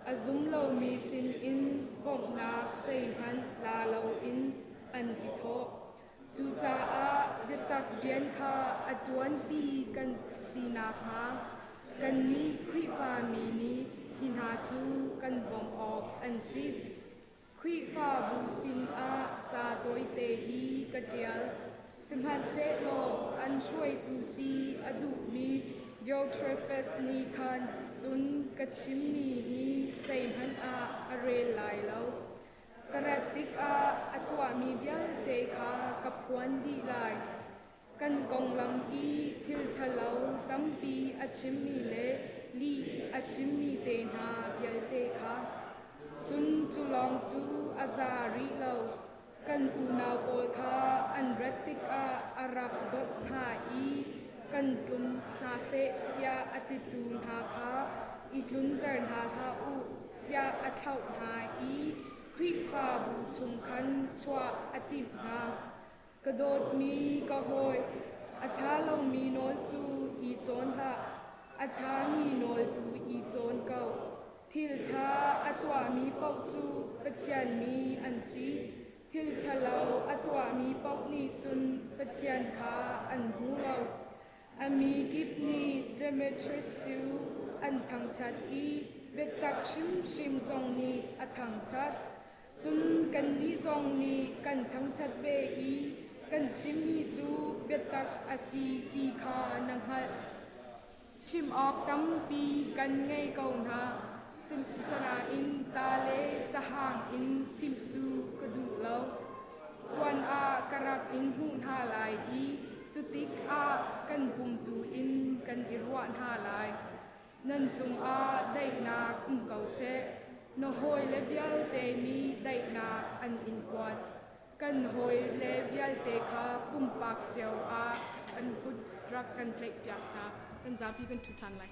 a zum lomi sinin bawmhnak zeihmanh la loin an i thawh. Cucaah biatak rian kha a ṭuanpi kan si nakhnga kannih Khrihfami nih hi hna cu kan bawmh awk an si. Khrihfabu sinah ca tawite hi ka ṭial. Sihmanhsehlaw an hruaitu si a duhmi Diotrefes nih khan cun ka chimmi hi zeihmanh ah a rel lai lo. Ka rat tikah a tuahmi vialte kha ka phuan dih lai. Kan konglam i thil ṭhalo tampi a chimmi le lih a chimmi te hna vialte kha. Cun cu lawng cu a za rih lo. Kan unau pawl kha an rat tikah a rak dawt hna i kan tlum hna seh tiah a titu hna kha i tlunter hna hlah u tiah a thlauh hna i Khrihfabu chung khan chuah a timh hna. Ka dawtmi ka hawi, a ṭha lomi nawl cu i cawn hlah, a ṭhami nawl tu i cawn ko. Thil ṭha a tuahmi paoh cu Pathian mi an si. Thil ṭhalo a tuahmi paoh nih cun Pathian kha an hmu lo. A mi kip nih Demetrius cu an thangṭhat i biatak hrimhrim zong nih a thangṭhat. Cun kannih zong nih kan thangṭhat ve i kan chimmi cu biatak a si ti kha na hngalh. Chim awk tampi kan ngei ko hna, sinain ca le cahang in chimh cu ka duh lo. Tuan ah ka rak in hmuh hna lai i cutikah kan pumtu in kan i ruah hna lai. Nan cungah daihnak um ko seh. Na hawile vialte nih daihnak an in kuat. Kan hawile vialte kha pumpak cio ah an kut rak kan tlaihpiak hna. Kan zapi kan ṭhu ṭhan lai.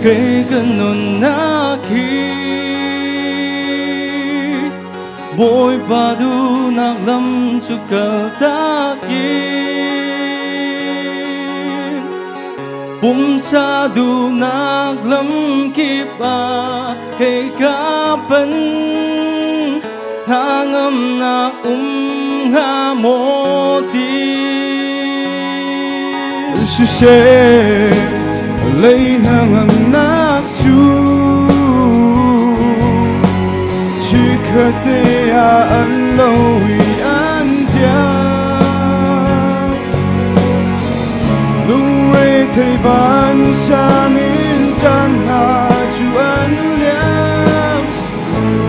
Kei ka nunnak hi Bawipa duhnak lam cu kaltak in Pumsa duhnak lam kip ah kei ka pan Hnangamnak um hnga maw ti Siseh lei hnangamnak cu chikkhatte ah an lo i an ziak. Lungre thei vansang in caan hna cu an liam.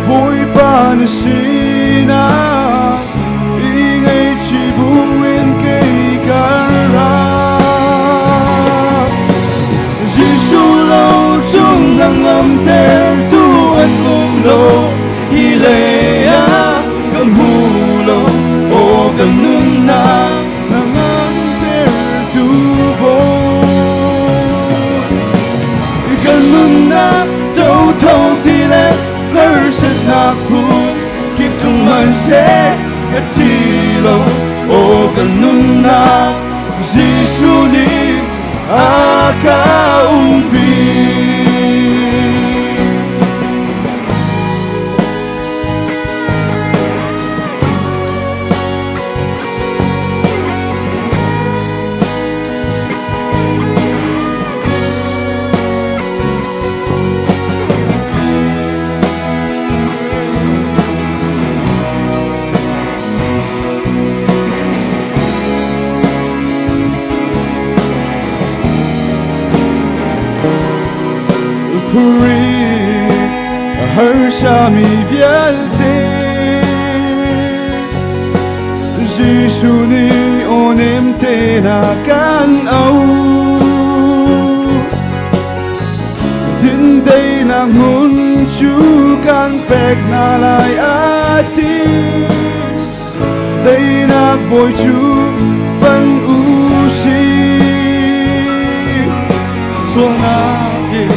Bawipa na sinah i ngaihchih buin kei kan ra. Jesuh lo cung nangam tertu an um lo, hi lei ah ka hmu lo, aw kan nunnak nangam tertu Bawi. Kan nunnak ṭotho ti le harsatnak phun kip tlung hmanhseh ka ṭi lo, aw kan nunnak Jesuh nih a ka umpi. Puri harsami vialte Jesuh nih aw nem te na kan au Dindeinak hmun cu kan pek hna lai a ti Deinak bawi cu pan u si Sualnak in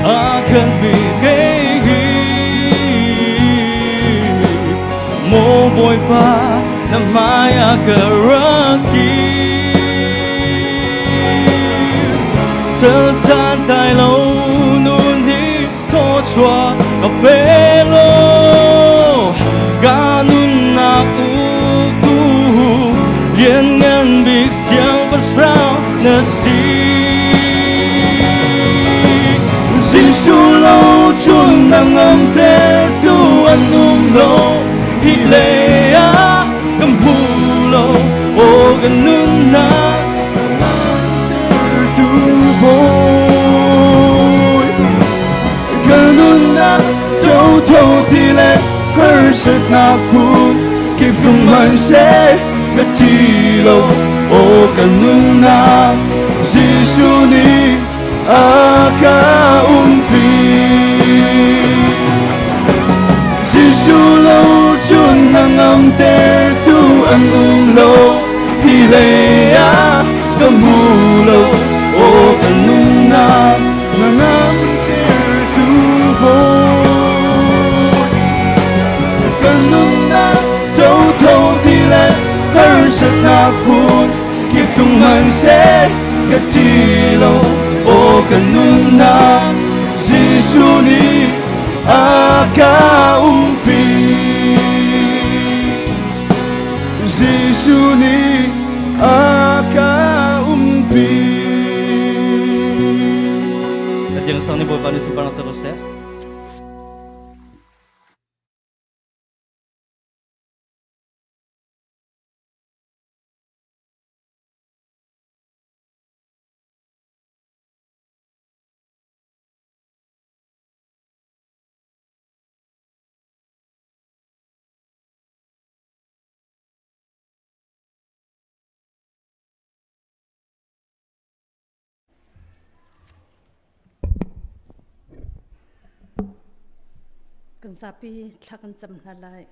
a kan mi kei hi Maw Bawipa na hmai ah ka rak kir Salsan tai lo nun hi thawchuah ka pe law ka nunnak uktu lianngan bik siangpahrang na si Jesuh lo cun nangam tertu an um lo hi lei ah kan hmu lo aw kan nunnak tu bawi ka nunnak ṭotho ti le harsatnak phun kip tlung hmanhseh ka ṭi lo aw ka nunnak Jesuh nih a ka umpi Jesuh lo cun hnangam tertu an um lo hi lei ah ka hmu lo aw ka nunnak hnangam tertu Bawi ka nunnak ṭotho ti le harsatnak phun kip tlung hmanhseh ka ṭi lo aw ka nunnak Jesuh nih a ka umpi Jesuh nih a ka umpi Pathian sang nih Bawipa nih sunparnak co ko seh. Kan zapi thla kan cam hna lai.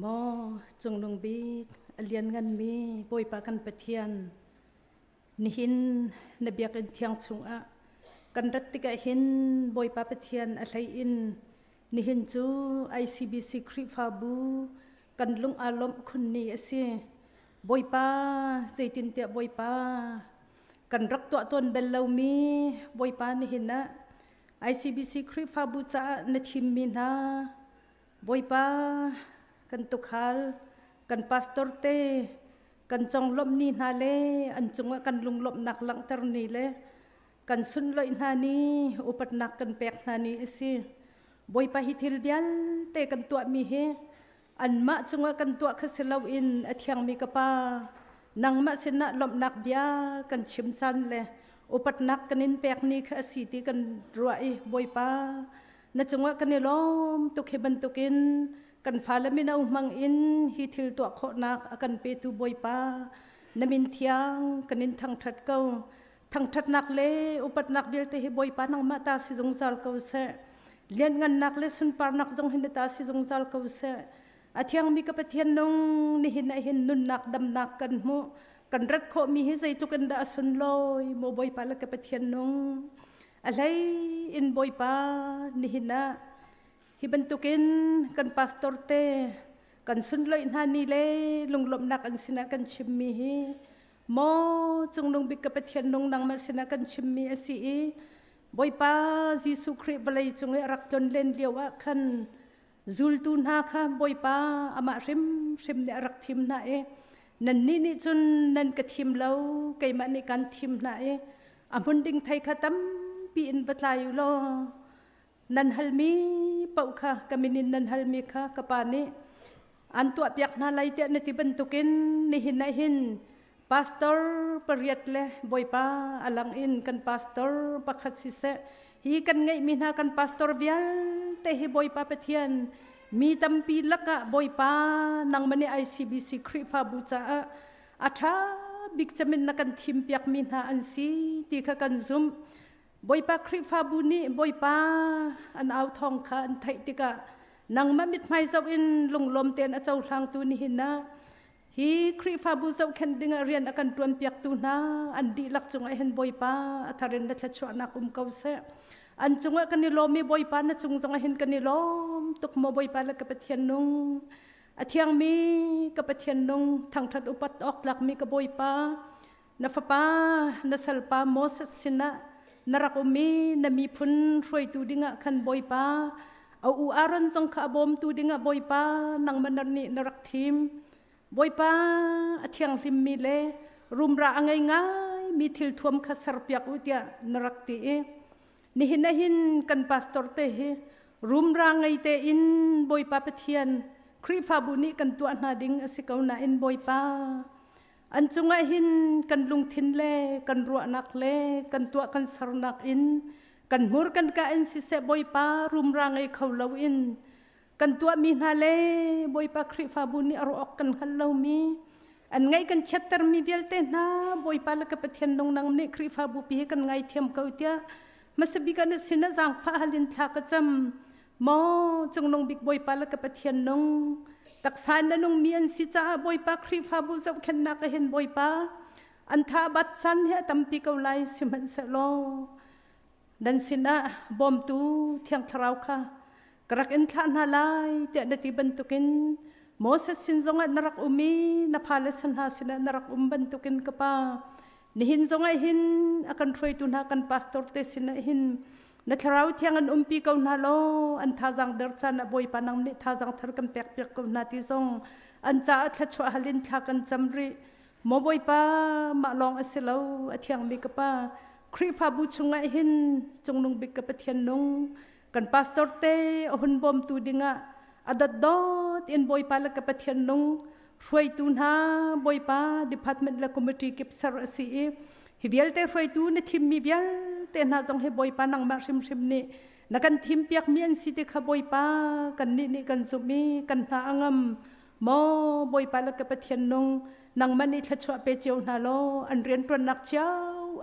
Maw cungnung bik a liannganmi Bawipa kan Pathian, Nihin na biakinn thiang chungah kan rat tikah hin Bawipa Pathian a hlei in nihin cu ICBC Khrihfabu kan lung aa lawmh khun ni a si. Bawipa zeitintiah Bawipa kan rak tuah tawn bal lomi Bawipa nihin ah ICBC Khrihfabu caah na thimmi hna Bawipa kan tukhal kan pastor te kan conglawmh ni hna le an cungah kan lunglawmhnak langhter ni le kan sunloih hna ni upatnak kan pek hna ni a si. Bawipa hi thil vialte kan tuahmi hi anmah cungah kan tuah kha si loin a thiangmi ka Pa nangmah sinah lawmhnak bia kan chim caan le upatnak kan in pek ni kha a si ti kan ruah i Bawipa na cungah kan i lawm tuk hi bantukin kan fale mino hmang in hi thil tuah khawhnak a kan petu Bawipa na min thiang kan in thangṭhat ko. Thangṭhatnak le upatnak vialte hi Bawipa nangmah ta si zungzal ko seh. Lianngannak le sunparnak zong hi na ta si zungzal ko seh. A thiangmi ka Pathian nung nihin ah hin nunnak damnak kan hmuh. Kan rat khawhmi hi zeitluk in dah a sunlawi maw Bawipa le ka Pathian nung. A hlei in Bawipa nihin ah Hi bantukin kan pastor te kan sunloih hna ni le lunglawmhnak an sinah kan chimmi hi maw cungnung bik ka Pathian nung nangmah sinah kan chimmi a si i Bawipa Jesuh Khrih vawlei cung i a rak tlon len lio ah khan zultu hna kha Bawipa amah hrimhrim nih a rak thim hna i nannih nih cun nan ka thim lo keimah nih kan thim hna i a hmun ding thei kha tampi in va tlai u law Nan halmi paoh kha ka min in nan halmi kha ka pa nih an tuahpiak hna lai tiah na ti bantukin nihin ah hin pastor pariat le Bawipa a lang in kan pastor pakhat siseh hi kan ngeihmi hna kan pastor vialte hi Bawipa Pathian mi tampi lakah Bawipa nangmah nih ICBC Khrihfabu caah a ṭha bik camin na kan thimpiakmi hna an si ti kha kan zumh. Bawipa Khrihfabu nih Bawipa an au thawng kha an theih tikah nangmah mithmai zoh in lunglawm tein a cohlangtu nihin ah hi Khrihfabu zohkhenh dingah rian a kan ṭuanpiaktu hna an dihlak cungah hin Bawipa a thar in na thluachuahnak um ko seh. An cungah kan i lawm i Bawipa na cung zongah hin kan i lawm tuk maw Bawipa le ka Pathian nung. A thiangmi ka Pathian nung thangṭhat upat awk tlakmi ka Bawipa Na fapa na salpa Moses sinah na rak um i na miphun hruaitu dingah khan Bawipa a u Aaron zong kha a bawmtu dingah Bawipa nangmah na nih na rak thim. Bawipa a thianghlimmi le rumra a ngei ngaimi thilthuam kha serpiak u tiah na rak ti i nihin ah hin kan pastor te hi rumra ngei tein Bawipa Pathian Khrihfabu nih kan tuah hna ding a si ko nain Bawipa An cungah hin kan lungthin le kan ruahnak le kan tuah kan sernak in kan hmur kan ka in siseh Bawipa rumra ngei kho loin kan tuahmi hna le Bawipa Khrihfabu nih a ruah awk kan hngal lomi an ngaih kan chiattermi vialte hna Bawipa le ka Pathian nung nang nih Khrihfabu pi hi kan ngaithiam ko tiah hmasa bik ah na sin ah zaangfah hal in thla ka cam Maw cungnung bik Bawipa le ka Pathian nung taksa na nungmi an si caah Bawipa Khrihfabu zohkhenhnak ah hin Bawipa an tha bat caan hi a tampi ko lai sihmanhsehlaw nan sinah bawmtu Thiang Thlarau kha ka rak in thlah hna lai tiah na ti bantukin Moses sin zongah na rak um i na fale sin hna sinah na rak um bantukin ka pa Nihin zongah hin a kan hruaitu hna kan pastor te sinah hin na thlarau thiang an umpi ko hna law an thazang der caan ah Bawipa nang nih thazang thar kan pek piak ko hna ti zong an caah thluachuah hal in thla kan cam rih. Maw Bawipa mah lawng a si lo a thiangmi ka pa Khrihfabu chungah hin cungnung bik ka Pathian nung kan pastor te a hun bawmtu dingah a dotdot in Bawipa le ka Pathian nung hruaitu hna Bawipa department le committee kip ser a si i hi vialte hruaitu na thimmi vialte hna zong hi Bawipa nangmah hrimhrim nih na kan thimpiakmi an si ti kha Bawipa kannih nih kan zumh i kan hna a ngam maw Bawipa le ka Pathian nung nangmah nih thluachuah pe cio hna law an rianṭuannak cio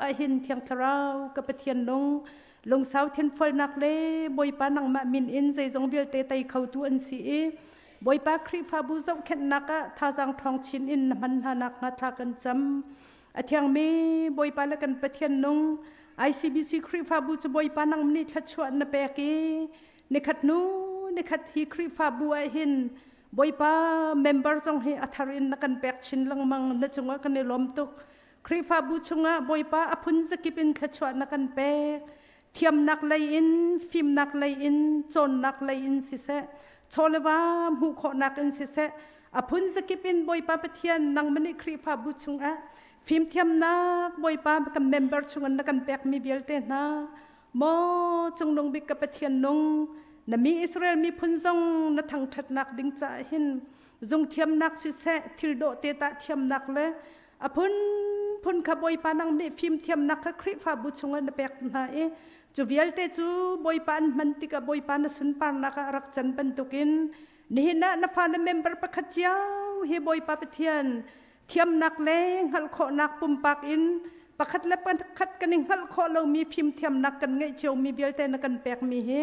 ah hin Thiang Thlarau ka Pathian nung lungsau thinfualnak le Bawipa nangmah min in zeizong vialte tei khotu an si i Bawipa Khrihfabu zohkhenhnak ah thazaang ṭhawng chin in na hman hna nakhnga thla kan cam. A thiangmi Bawipa le kan Pathian nung ICBC Khrihfabu cu Bawipa nang nih thluachuah na pek i nikhat hnu nikhat hi Khrihfabu ah hin Bawipa member zong hi a thar in na kan pek chin lengmang na cungah kan i lawm tuk. Khrihfabu chungah Bawipa a phun zakip in thluachuah na kan pek. Thiamnak lei in, fimnak lei in, cawnnak lei in siseh, chawleva hmuh khawhnak in siseh, a phun zakip in Bawipa Pathian nangmah nih Khrihfabu chungah fimthiamnak Bawipa kan member chungin na kan pekmi vialte hna maw cungnung bik ka Pathian nung na mi Israel miphun zong na thangṭhatnak ding caah hin zungthiamnak siseh thil dawh te tah thiamnak le a phunphun kha Bawipa nang nih fimthiamnak kha Khrihfabu chungah na pek hna i cu vialte cu Bawipa an hman tikah Bawipa na sunparnak ah a rak can bantukin nihin ah na fa na member pakhat cio hi Bawipa Pathian thiamnak le hngalh khawhnak pumpak in pakhat le pakhat kan i hngalh khawh lomi fimthiamnak kan ngeih ciomi vialte na kan pekmi hi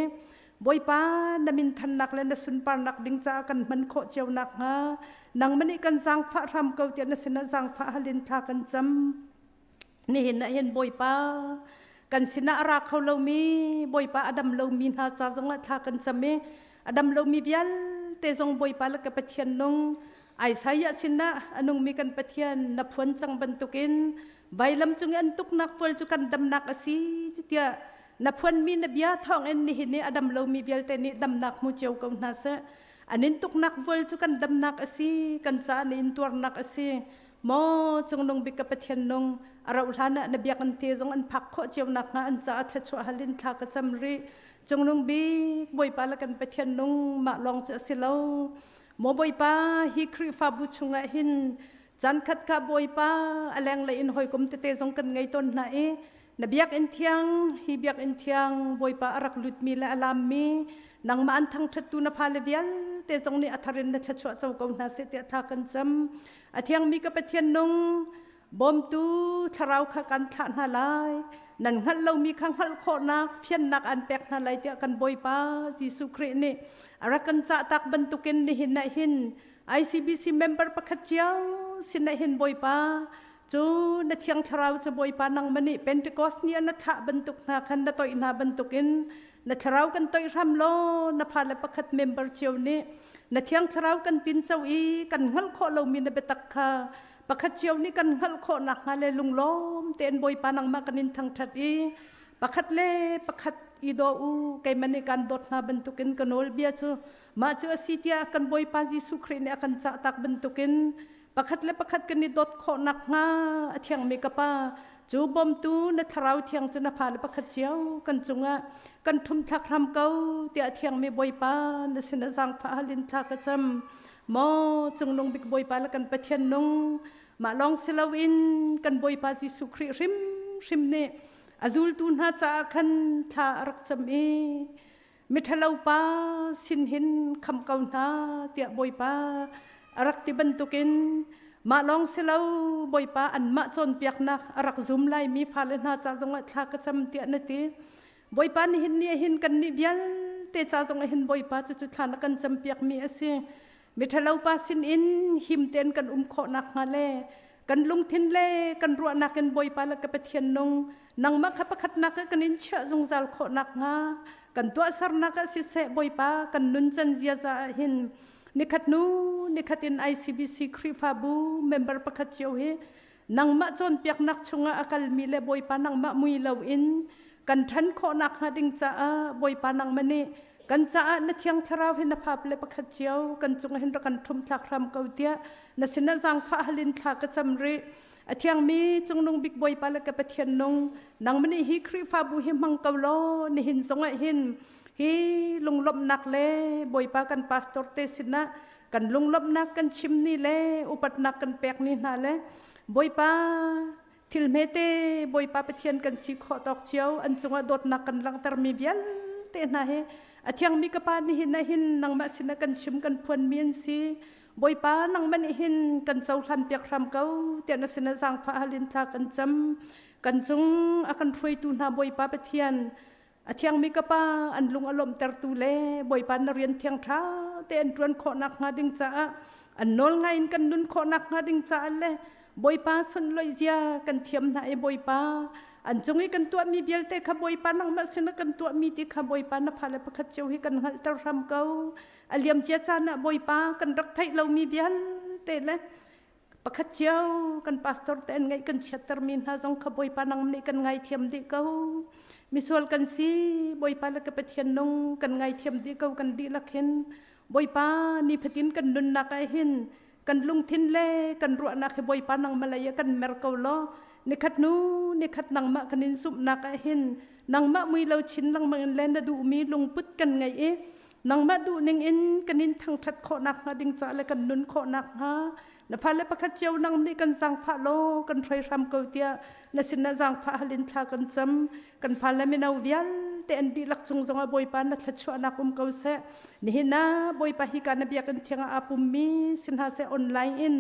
Bawipa na min thannak le na sunparnak ding caah kan hman khawh cio nakhnga nangmah nih kan zaangfah hram ko tiah na sinah zaangfah halin thla kan cam. Nihin ah hin Bawipa kan sinah a ra kho lomi Bawipa a dam lomi hna ca zongah thla kan cam i a dam lomi vialte zong Bawipa le ka Pathian nung Isaiah sinah a nungmi kan Pathian na phuan cang bantukin vailam cung i an tuknak fual cu kan damnak a si tiah na phuanmi na bia thawngin nihin i a dam lomi vialte nih damnak hmu cio ko hna seh. An in tuknak vual cu kan damnak a si, kan caah na in tuarnak a si. Maw cungnung bik ka Pathian nung, a rauh hlan ah na biakinn te zong an phak khawh cio nakhnga an caah thluachuah hal in thla ka cam rih. Cungnung bik Bawipa le kan Pathian nung mah lawng cu a si lo. Maw Bawipa, hi Khrihfabu chungah hin caan khat kha Bawipa a lenglei in hawikom tete zong kan ngei tawn hna i na biakinn thiang hi biakinn thiang Bawipa a rak lutmi le a lammi nangmah an thangṭhattu na fale vialte zong nih a thar in na thluachuah co ko hna seh tiah thla kan cam. A thiangmi ka Pathian nung bawmtu thlarau kha kan thlah hna lai nan hngalh lomi kha hngalh khawhnak fiannak an pek hna lai tiah kan Bawipa Jesuh Khrih nih a rak kan cahtak bantukin nihin ah hin ICBC member pakhat cio sinah hin Bawipa cu na thiang thlarau cu Bawipa nangmah nih Pentecost ni ah na thlah bantuk hna khan na toih hna bantukin na thlarau kan toih hram law na fale pakhat member cio nih na thiang thlarau kan tinco i kan hngalh khawh lomi na biatak kha pakhat cio nih kan hngalh khawh nakhnga le lunglawm tein Bawipa nangmah kan in thangṭhat i pakhat le pakhat i daw u keimah nih kan dawt hna bantukin ka nawl bia cu mah cu a si tiah kan Bawipa Jesuh Khrih nih a kan cahtak bantukin pakhat le pakhat kan i dawt khawh nakhnga a thiangmi ka Pa cu bawmtu na thlarau thiang cu na fale pakhat cio kan cungah kan ṭhumthlak hram ko tiah a thiangmi Bawipa na sinah zaangfah hal in thla ka cam. Maw cungnung bik Bawipa le kan Pathian nung mah lawng si loin kan Bawipa Jesuh Khrih hrimhrim nih a zultu hna caah khan thla a rak cam i miṭhalo pa sin hin kham ko hna tiah Bawipa a rak ti bantukin mah lawng si lo Bawipa anmah cawnpiaknak a rak zum laimi fale hna ca zongah thla ka cam tiah na ti. Bawipa nihin ni hin kan nih vialte ca zong hin Bawipa cu cu thla na kan campiak mi a si. Miṭhalo pa sin in him tein kan um khawh nakhnga le kan lungthin le kan ruahnak in Bawipa le ka Pathian nung nangmah kha pakhatnak ah kan in chiah zungzal khawh nakhnga kan tuahsernak ah siseh Bawipa kan nuncan ziaza ah hin nikhat hnu nikhat in ICBC Khrihfabu member pakhat cio hi nangmah cawnpiaknak chungah a kalmi le Bawipa nangmah mui loin kan ṭhan khawh nakhnga ding caah Bawipa nangmah nih kan caah na thiang thlarau hi na fap le pakhat cio kan cungah hin rak kan ṭhumthlak hram ko tiah na sinah zaangfah halin thla ka cam rih. A thiangmi cungnung bik Bawipa le ka Pathian nung nangmah nih hi Khrihfabu hi hmang ko law nihin zongah hin hi lunglawmhnak le Bawipa kan pastor te sinah kan lunglawmhnak kan chim ni le upatnak kan pek ni hna le Bawipa thil hmete Bawipa Pathian kan si khawh tawk cio an cungah dawtnak kan langhter mi vialte hna hi a thiangmi ka pa nihin ah hin nangmah sinah kan chim kan phuan mi an si. Bawipa nangmah nih hin kan cohlan piak hram ko tiah na sinah zaangfah halin thla kan cam. Kan cung a kan hruaitu hna Bawipa Pathian A thiangmi ka Pa an lung a lawmhtertu le Bawipa na rian thiang ṭha te an ṭuan khawh nakhnga ding caah an nawl ngai in kan nun khawh nakhnga ding caah le Bawipa sunlawih zia kan thiam hna i Bawipa an cung i kan tuahmi vialte kha Bawipa nangmah sinah kan tuahmi ti kha Bawipa na fale pakhat cio hi kan hngalhter hram ko. A liamcia caan ah Bawipa kan rak theih lomi vialte le pakhat cio kan pastor te an ngaih kan chiattermi hna zong kha Bawipa nang nih kan ngaithiam dih ko. Misual kan si Bawipa le ka Pathian nung kan ngaithiam dih ko kan dihlak hin. Bawipa nifatin kan nunnak ah hin kan lungthin le kan ruahnak hi Bawipa nangmah lei ah kan mer ko law nikhat hnu nikhat nangmah kan in zumhnak ah hin nangmah mui lo chin lengmang in le na duhmi lungput kan ngeih i nangmah duh ning in kan in thangṭhat khawh nakhnga ding ca le kan nun khawh nakhnga na fale pakhat cio nang nih kan zaangfah law kan hruai hram ko tiah na sinah zaangfah hal in thla kan cam. Kan fale mino vialte an dihlak cung zongah Bawipa na thluachuahnak um ko seh. Nihin ah Bawipa hi ka na biakinn thiang ah aa pummi si hna seh, online in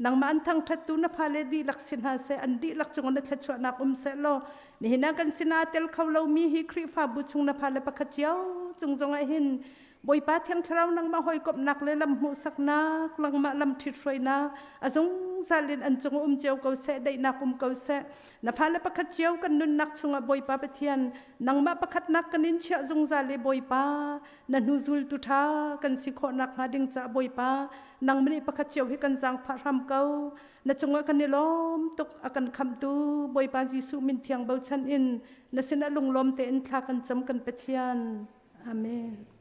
nangmah an thangṭhattu na fale dihlak si hna seh, an dihlak cungah na thluachuahnak um seh law nihin ah kan sinah aa tel kho lomi hi Khrihfabu chung na fale pakhat cio cung zongah hin Bawipa Thiang Thlarau nangmah hawikomhnak le lam hmuhsaknak, nangmah lam ṭhithruainak a zungzal in an cung um cio ko seh, daihnak um ko seh. Na fale pakhat cio kan nunnak chungah Bawipa Pathian, nangmah pakhatnak kan in chiah zungzal i Bawipa, na hnu zultu ṭha kan si khawh nakhnga ding caah Bawipa, nangmah nih pakhat cio hi kan zaangfah hram ko. Na cungah kan i lawm tuk, a kan khamhtu Bawipa Jesuh min thiang bochan in na sinah lunglawm tein thla kan cam kan Pathian. Amen.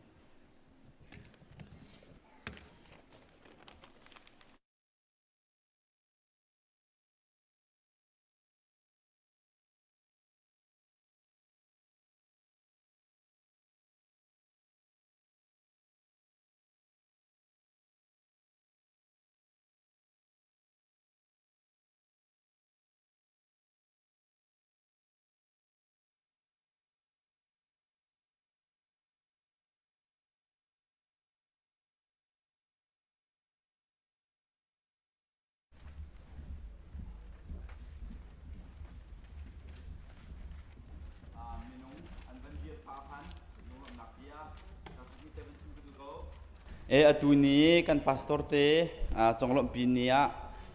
E atu ni kan pastor te conglawmhpi ni ah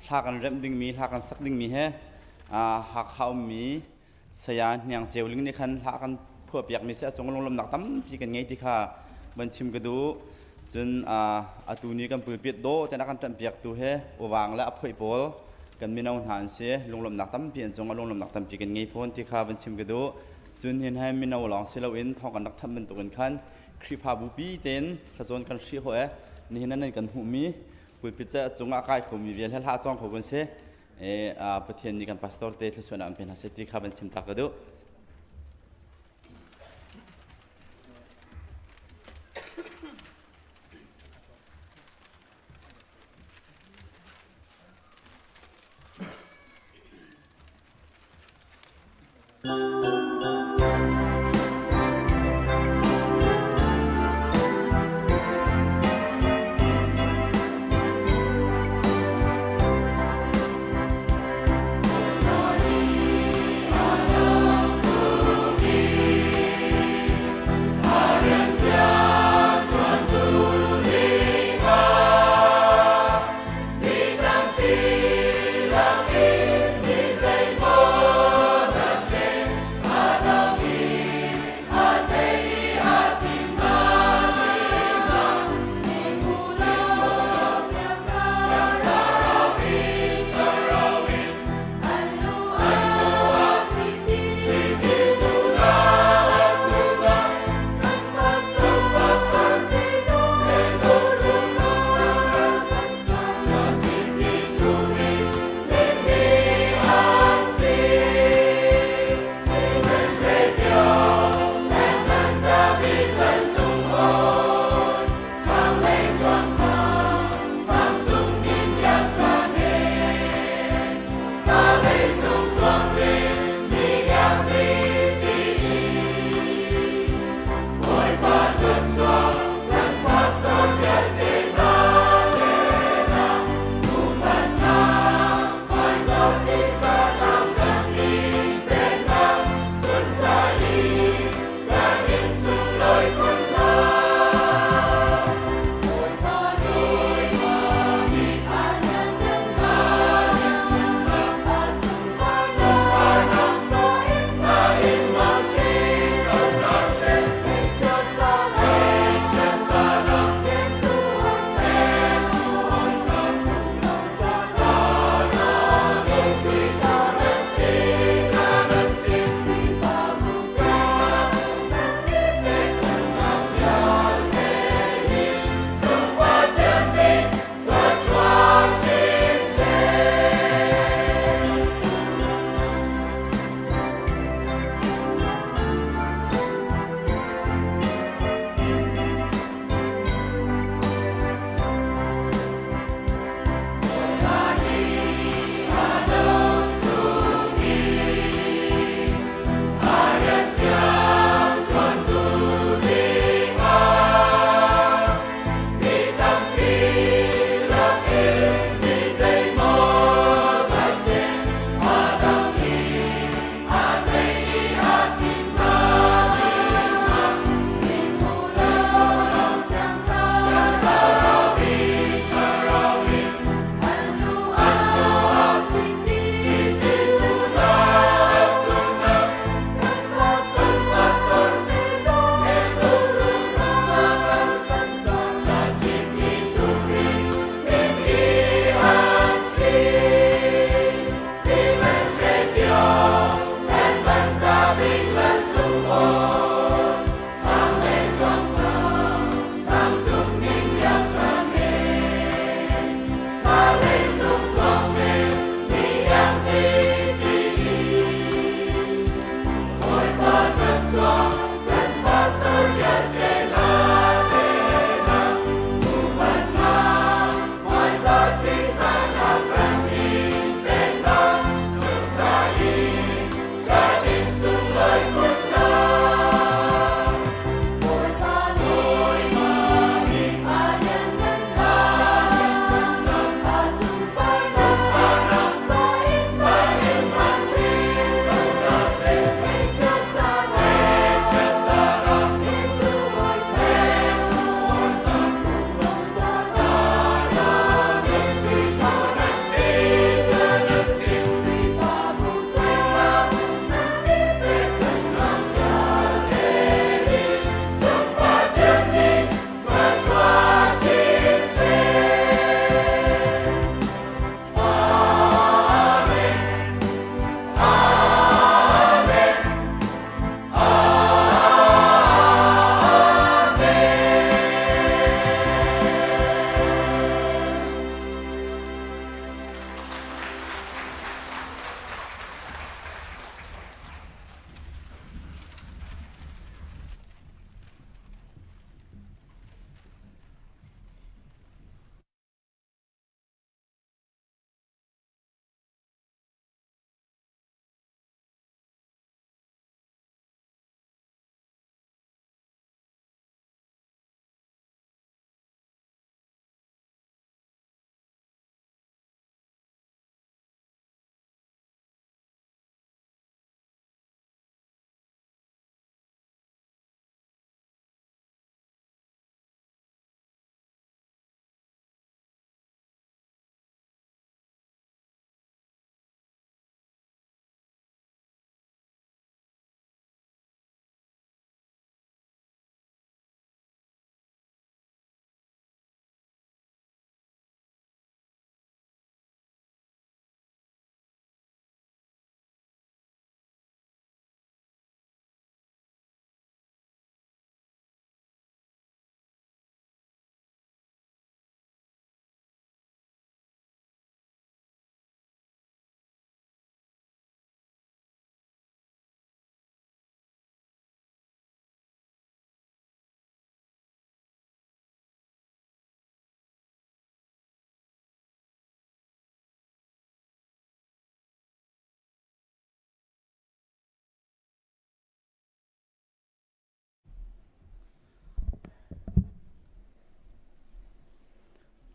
hla kan remh dingmi hla kan sak dingmi he Hakha ummi Saya Hniang Ceu Ling nih khan hla kan phuahpiakmi si a cung lunglawmhnak tampi kan ngei ti kha van chim ka duh. Cun atu ni kan pulpit dawh ten a kan ṭanhpiaktu he uwang le a phoih pawl kan mino hna an si. Lunglawmhnak tampi an cung ah lunglawmhnak tampi kan ngei fawn ti kha van chim ka duh. Cun hin he mino lawng si loin thawng kan rak thanh bantukin khan Khrihfabu pi tein thlacawn kan hrih hawh e nihin nan kan hmuhmi pulpit ca cungah kai khomi vial he hla cawng kho kan si. Pathian nih kan pastor te thluachuahnak an pe hna seh ti kha van chim tak ka duh.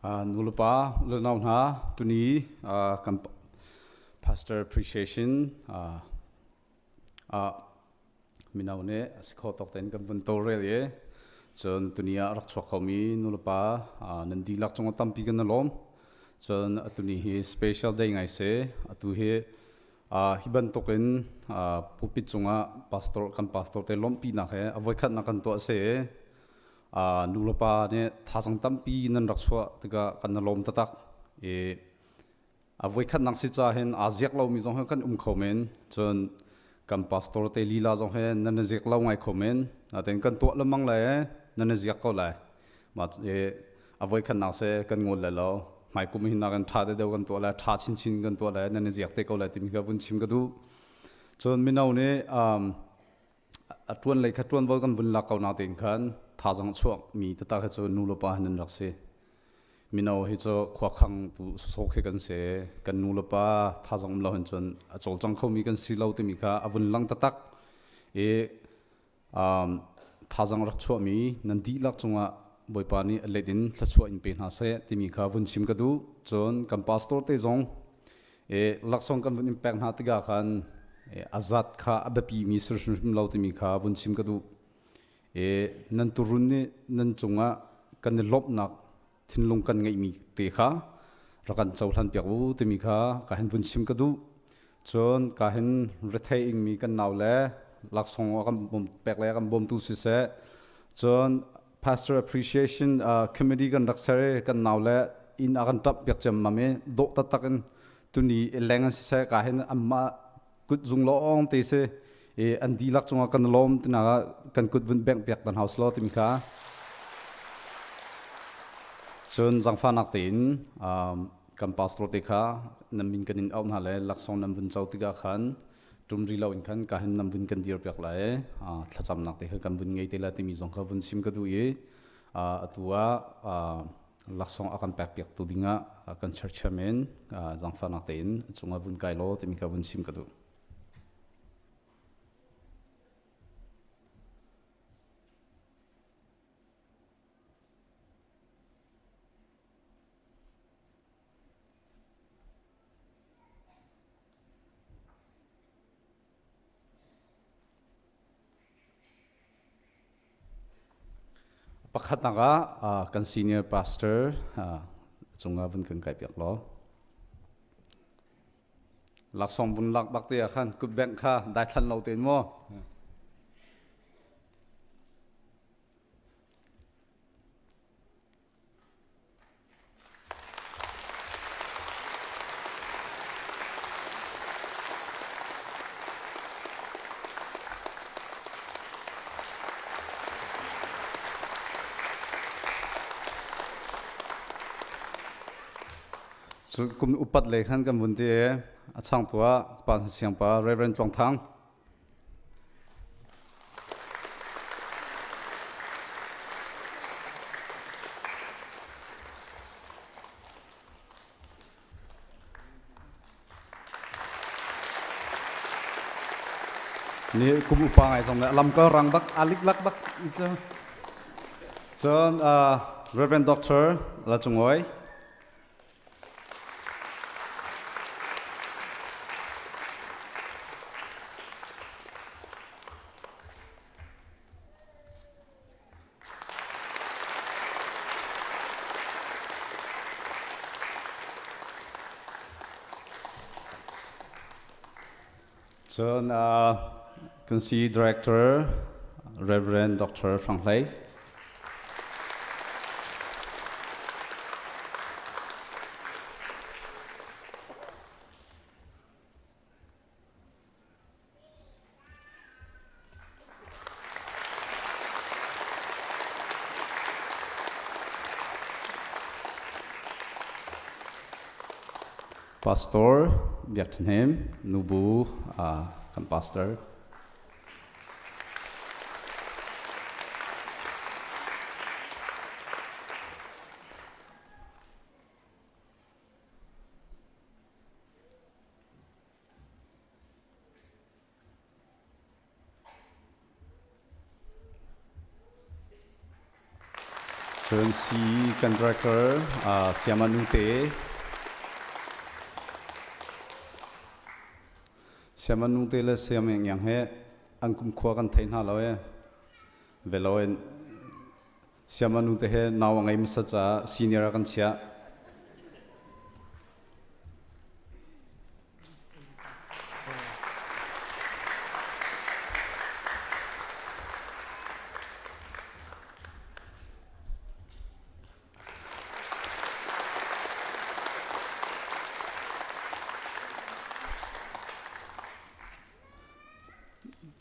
Nulepa le nau hna tuni kan pastor appreciation mino nih a si kho tawk tein kan vun tawlrel i cun tuni ah rak chuak khomi nulepa nan dihlak cungah tampi kan i lawm. Cun atuni hi special day ngai si. Atu hi hi bantukin pulpit cungah pastor kan pastor te lawmhpinak he a voikhatnak kan tuah si i nulepa nih thazang tampi nan rak chuah tikah kan i lawm taktak i A voikhatnak si ca hin aa ziak lomi zong hi kan um kho men. Cun kan pastor te lila zong hi nan i ziak lo ngai kho men. Nain kan tuah lengmang lai nan i ziak ko lai. Mah a voikhatnak si kan ngol lai lo. Hmai kum hin nakin ṭha deuh kan tuah lai, ṭha chinchin kan tuah lai, nan i ziak te ko lai timi kha vun chim ka duh. Cun mino nih a ṭuan lei kha ṭuanvo kan vun lak ko natein khan thazaang chuak mi taktak hi cu nu le pa hin an rak si. Mino hi cu khuakhang tu sawk hi kan si. Kan nu le pa thazaang um lo hin cun a cawlcang khomi kan si lo timi kha a vun lang taktak. I thazaang rak chuahmi nan dihlak cungah Bawipa nih a let in thluachuah in pe hna seh timi kha vun chim ka duh. Cun kan pastor te zong laksawng kan vun in pek hna tikah khan a zat kha a biapi mi si hrimhrim lo timi kha vun chim ka duh. Nan turun nih nan cungah kan i lawmhnak thinlung kan ngeihmi te kha rak kan cohlan piak u timi kha ka hin vun chim ka duh. Cun ka hin rethei ingmi kan nau le laksawng a kan bawm pek le a kan bawmtu siseh cun pastor appreciation committee kan rak ser i kan nau le inn a kan ṭap piak ciammam i dawh taktak in tuni leng an siseh ka hin anmah kut zung lawng te si i an dihlak cungah kan lawm tinak ah kan kut vun bengh piak tan hau selaw timi kha cun zangfahnak tein kan pastor te kha nan min kan in auh hna le laksawng nan vun co tikah khan ṭum ri lo in khan ka hin nan vun kan dir piak lai thlacamnak te kha kan vun ngei te lai timi zong kha vun chim ka duh i atu ah laksawng a kan pek piak tu dingah kan church chairman zangfahnak tein cungah vun kai law timi kha vun chim ka duh. Pakhatnak ah kan senior pastor cungah vun kan kai piak law. Laksawng vun lak bak te ah khan kut bengh kha daithlan lo tein mu. Kum upat lei khan kan vun ti a changtu ah pa siangpa Reverend Tluang Thang. Ni kum upa ngai zong le lam ka rang bak alik lak bak cun Reverend Doctor La Cungoi Cun kan si director Reverend Dr. Hrang Hlei. Pastor Biak Than Hnem, Nubu kan pastor. Cun CE kan director Sayama Nute. Sayama Nute le Sayama Iang he an kumkhua kan thei hna lo e. Velo in Sayama Nute he nau a ngei hmasa caah senior ah kan chiah.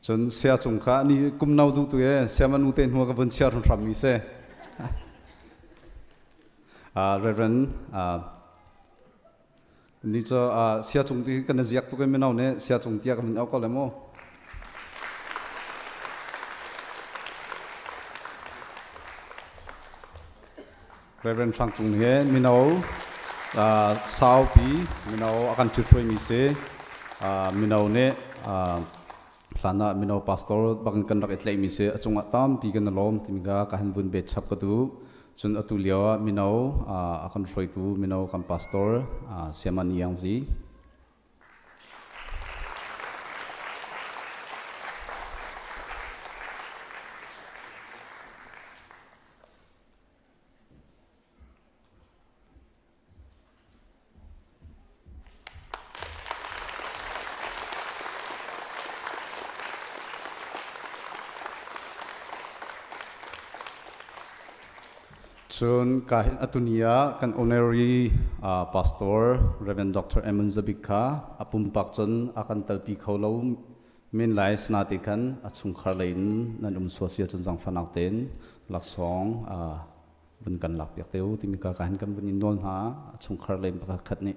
Cun sia cung kha ni kum no duh tu e siama nu te hnu ka vun chia hram mi se. Reverend ni cu sia cung ti kan ziak tuk mino ne sia cung tia kan au ko le mu. Reverend Hrang Cung he mino saupi mino akan ṭhithruai mi si mino nih hlan ah mino pastor bang kan rak i tlaih mi si a cungah tampi kan i lawm timi kha ka han vun bet chap ka duh. Cun atu lio ah mino a kan hruaitu mino kan pastor Siaman Yangzi. Cun ka hin atuni ah kan honorary pastor Reverend Dr. Eamon Zabik kha a pumpak cun a kan telpi kho lo men lai sinate khan a chungkhar lei in nan um sua sia cun zangfahnak tein laksawng vun kan lak piak te u timi ka ka hin kan vun in nawl hna a chungkhar lei pakhat khat nih.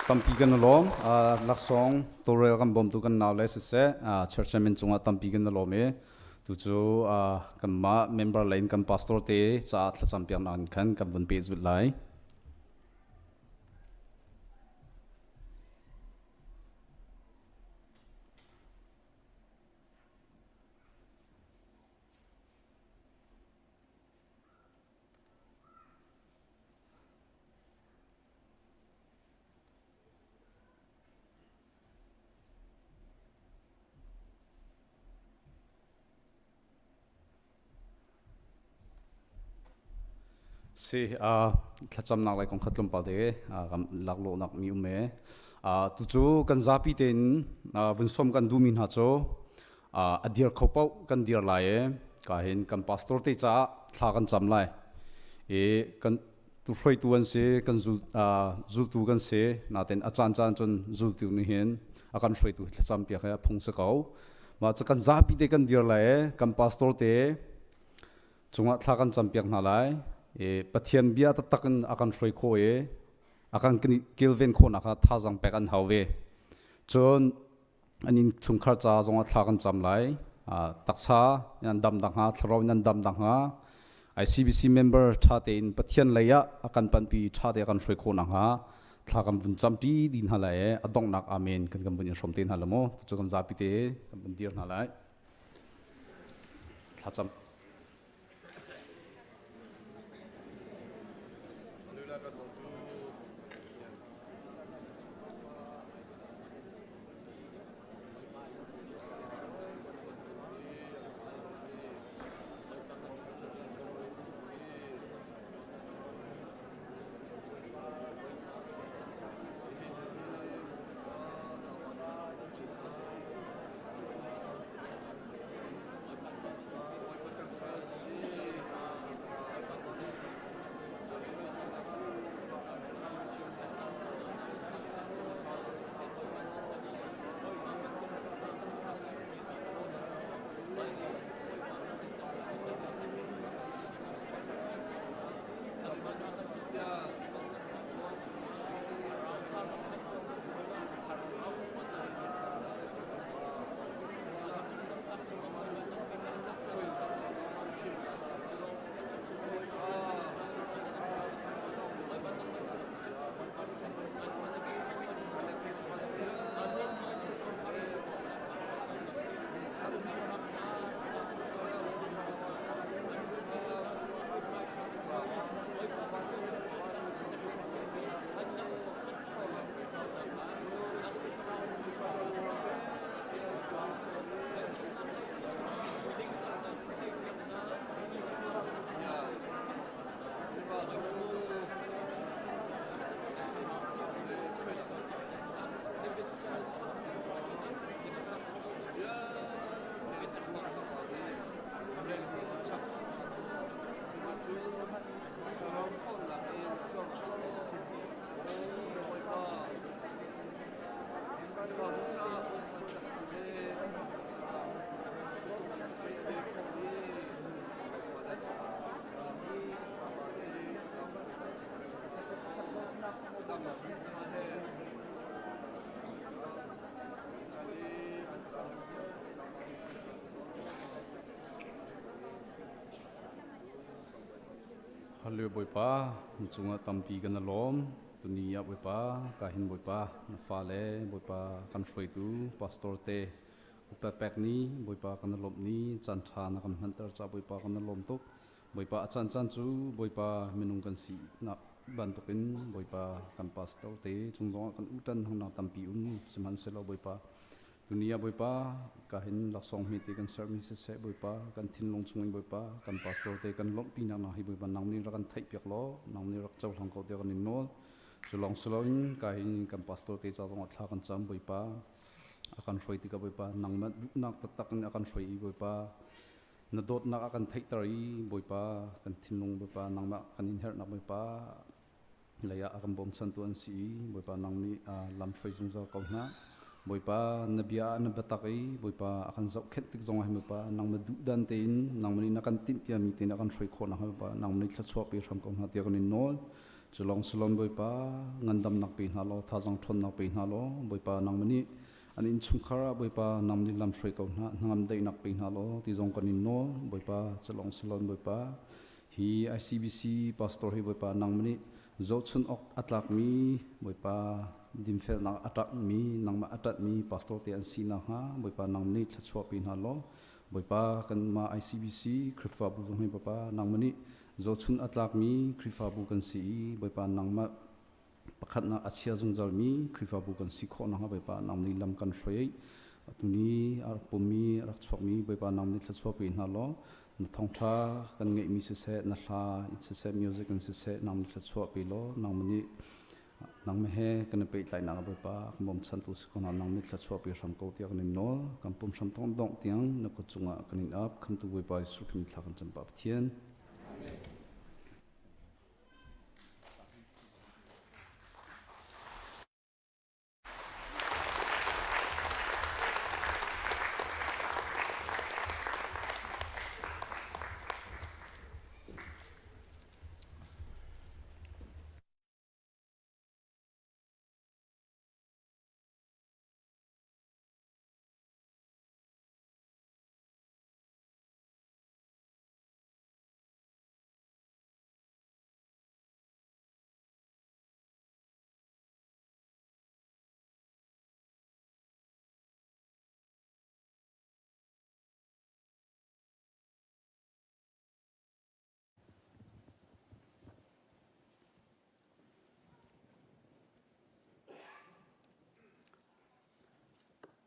Tampi kan i lawm. Laksawng tawlrel kan bawmtu kan nau le siseh church chairman cungah tampi kan i lawm i tucu kanmah member lei in kan pastor te caah thlacam piaknak in khan kan vun pehzulh lai. Si thlacamnak lei kong kha tlawmpal te kan laklawhnak mi um e. Tucu kan zapi tein vun sawm kan duhmi hna cu a dir kho paoh kan dir lai e. Ka hin kan pastor te caah thla kan cam lai. I kan tu hruaitu an si, kan zultu kan si. Natin a caan caan cun zultu nih hin a kan hruaitu thlacam piak he a phung si ko. Mah cu kan zapi te kan dir lai e, kan pastor te cungah thla kan campiak hna lai. I Pathian bia taktak in a kan hruai khawh i a kan kilven khawhnak kha thazaang pek an hau ve. Cun an inn chungkhar ca zongah thla kan cam lai. Taksa nan dam dak hnga, thlarau nan dam dak hnga. ICBC member ṭha tein Pathian lei ah a kan panpi ṭha te a kan hruai khawh nakhnga thla kan vun camṭi dih hna lai i a donghnak amen kan kan vun in hrawm te hna la mu. Cucu kan zapi te kan vun dir hna lai. Thlacam. Hallelujah Bawipa, na cungah tampi kan i lawm. Tuni ah Bawipa, ka hin Bawipa, na fale Bawipa kan hruaitu pastor te upat pek ni Bawipa kan i lawmh ni caan ṭha na kan hmanter ca Bawipa kan i lawm tuk. Bawipa a caan caan cu Bawipa minung kan si nak bantukin Bawipa kan pastor te cung zongah kan uṭan hangnak tampi um sihmanhsehlaw Bawipa Tuni ah Bawipa ka hin laksawng hmete kan sermi siseh Bawipa kan thinlung chungin Bawipa kan pastor te kan lawmhpinak hna hi Bawipa nang nih rak kan theihpiak law nang nih rak cohlang ko tiah kan in nawl. Cu lawng si loin ka hin kan pastor te ca zongah thla kan cam Bawipa a kan hruai tikah Bawipa nangmah duhnak taktak in a kan hruai i Bawipa na dawtnak a kan theihter i Bawipa kan thinlung Bawipa nangmah kan in herhnak Bawipa lei ah a kan bawmchantu an si i Bawipa nang nih lam hruai zungzal ko hna. Bawipa na bia ah na biatak i Bawipa a kan zohkhenh tik zongah hin Bawipa nang na duh dan tein nangmah nih na kan timhpiami tein a kan hruai khawh nakhnga Bawipa nangmah nih thluachuah pe hram ko hna tiah kan in nawl. Cu lawng si loin Bawipa ngandamnak pe hna law thazang ṭhawnnak pe hna law Bawipa nangmah nih an innchungkhar ah Bawipa nang nih lam hruai ko hna hnangam daihnak pe hna law ti zong kan in nawl. Bawipa cu lawng si loin Bawipa Hi ICBC pastor hi Bawipa nangmah nih zohchun awk a tlakmi Bawipa dinfelnak a ṭakmi nangmah a ṭanhmi pastor te an si nakhnga Bawipa nangmah nih thluachuah pe hna law Bawipa kanmah ICBC Khrihfabu zong hi Bawipa nangmah nih zohchun a tlakmi Khrihfabu kan si i Bawipa nangmah pakhatnak a chia zungzalmi Khrihfabu kan si khawh nakhnga Bawipa nang nih lam kan hruai tuni a rak pummi a rak chuakmi Bawipa nang nih thluachuah pe hna law na thawngṭha kan ngeihmi siseh na hla in siseh music in siseh nang nih thluachuah pe law nangmah nih nangmah he kan i pehtlaihnak ah Bawipa kan bawmchantu si ko hna nang nih thluachuah pe hram ko tiah kan in nawl kan pum hram tong dongh tiang na kut cungah kan in ap khamtu Bawipa Jesuh Khrih thla kan cam Pa Pathian Amen.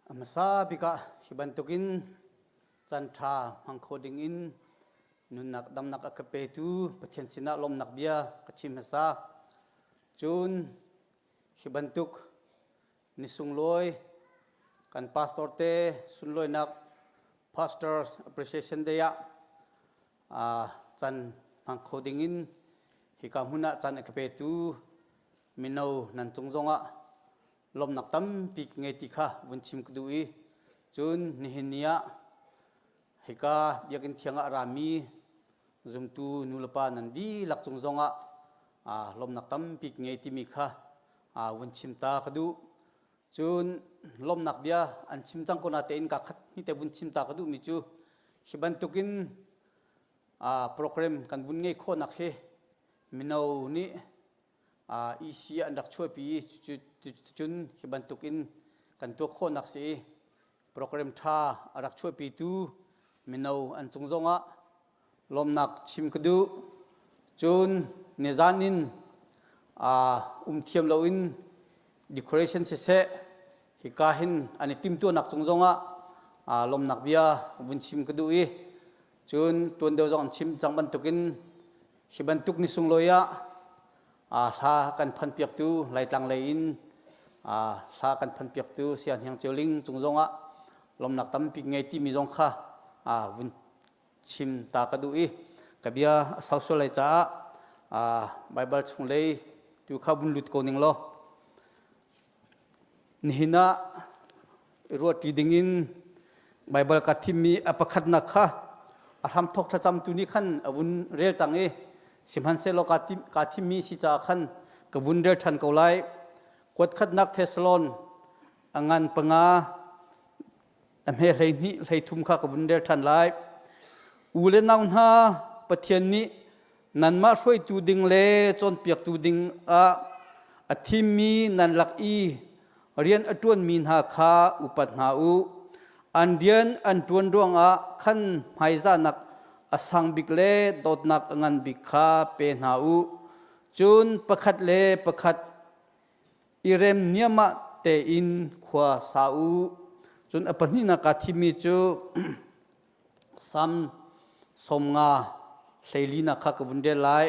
A hmasa bik ah hi bantukin caan ṭha hmang kho dingin nunnak damnak a ka petu Pathian sinah lawmnak bia ka chim hmasa. Cun hi bantuk ni sunglawi kan pastor te sunlawinak Pastors Appreciation Day ah caan hmang kho dingin hika hmun ah caan a ka petu mino nan cung zongah lawmnak tampi ka ngei ti kha vun chim ka duh i cun nihin ni ah hika biakinn thiang ah a rami zumtu nulepa nan dihlak cung zongah lawmnak tampi ka ngei timi kha vun chim ta ka duh. Cun lawmnak bia an chim cang ko natein ka khat ni te vun chim ta ka duhmi cu hi bantukin program kan vun ngei khawhnak hi mino nih EC an rak chuahpi i cun hi bantukin kan tuah khawhnak si i program ṭha a rak chuahpitu mino an cung zongah lawmnak chim ka duh. Cun nizan in um thiam loin decoration siseh hika hin an i timtuahnak cung zongah lawmnak bia vun chim ka duh i cun tuan deuh zong an chim cang bantukin hi bantuk ni sunglawi ah hla kan phanpiaktu Laitlang lei in hla kan phanpiaktu Saya Hniang Ceu Ling cung zongah lawmnak tampi ngei timi zong kha vun chim ta ka duh i ka bia a sau sual lai caah Baibal chung lei tu kha vun lut ko ning law nihin ah ruahṭi dingin Baibal ka thimmi a pakhatnak kha a hramthawk thlacamtu nih khan a vun rel cang i sihmanhsehlaw kaa thimmi si caah khan ka vun rel ṭhan ko lai. Kuatkhatnak Thessalon a ngan panga a hme 12 13 kha ka vun rel ṭhan lai. U le nau hna, Pathian nih Nanmah hruaitu ding le cawnpiaktu ding ah a thimmi nan lak i rian a ṭuanmi hna kha upat hna u. An rian an ṭuan ruangah khan hmaizahnak a sang bik le dawtnak a ngan bik kha pe hna u. Cun pakhat le pakhat i rem niamah tein khua sa u. Cun a pahnihnak kaa thimmi cu Sam 50 hleilinak kha ka vun rel lai.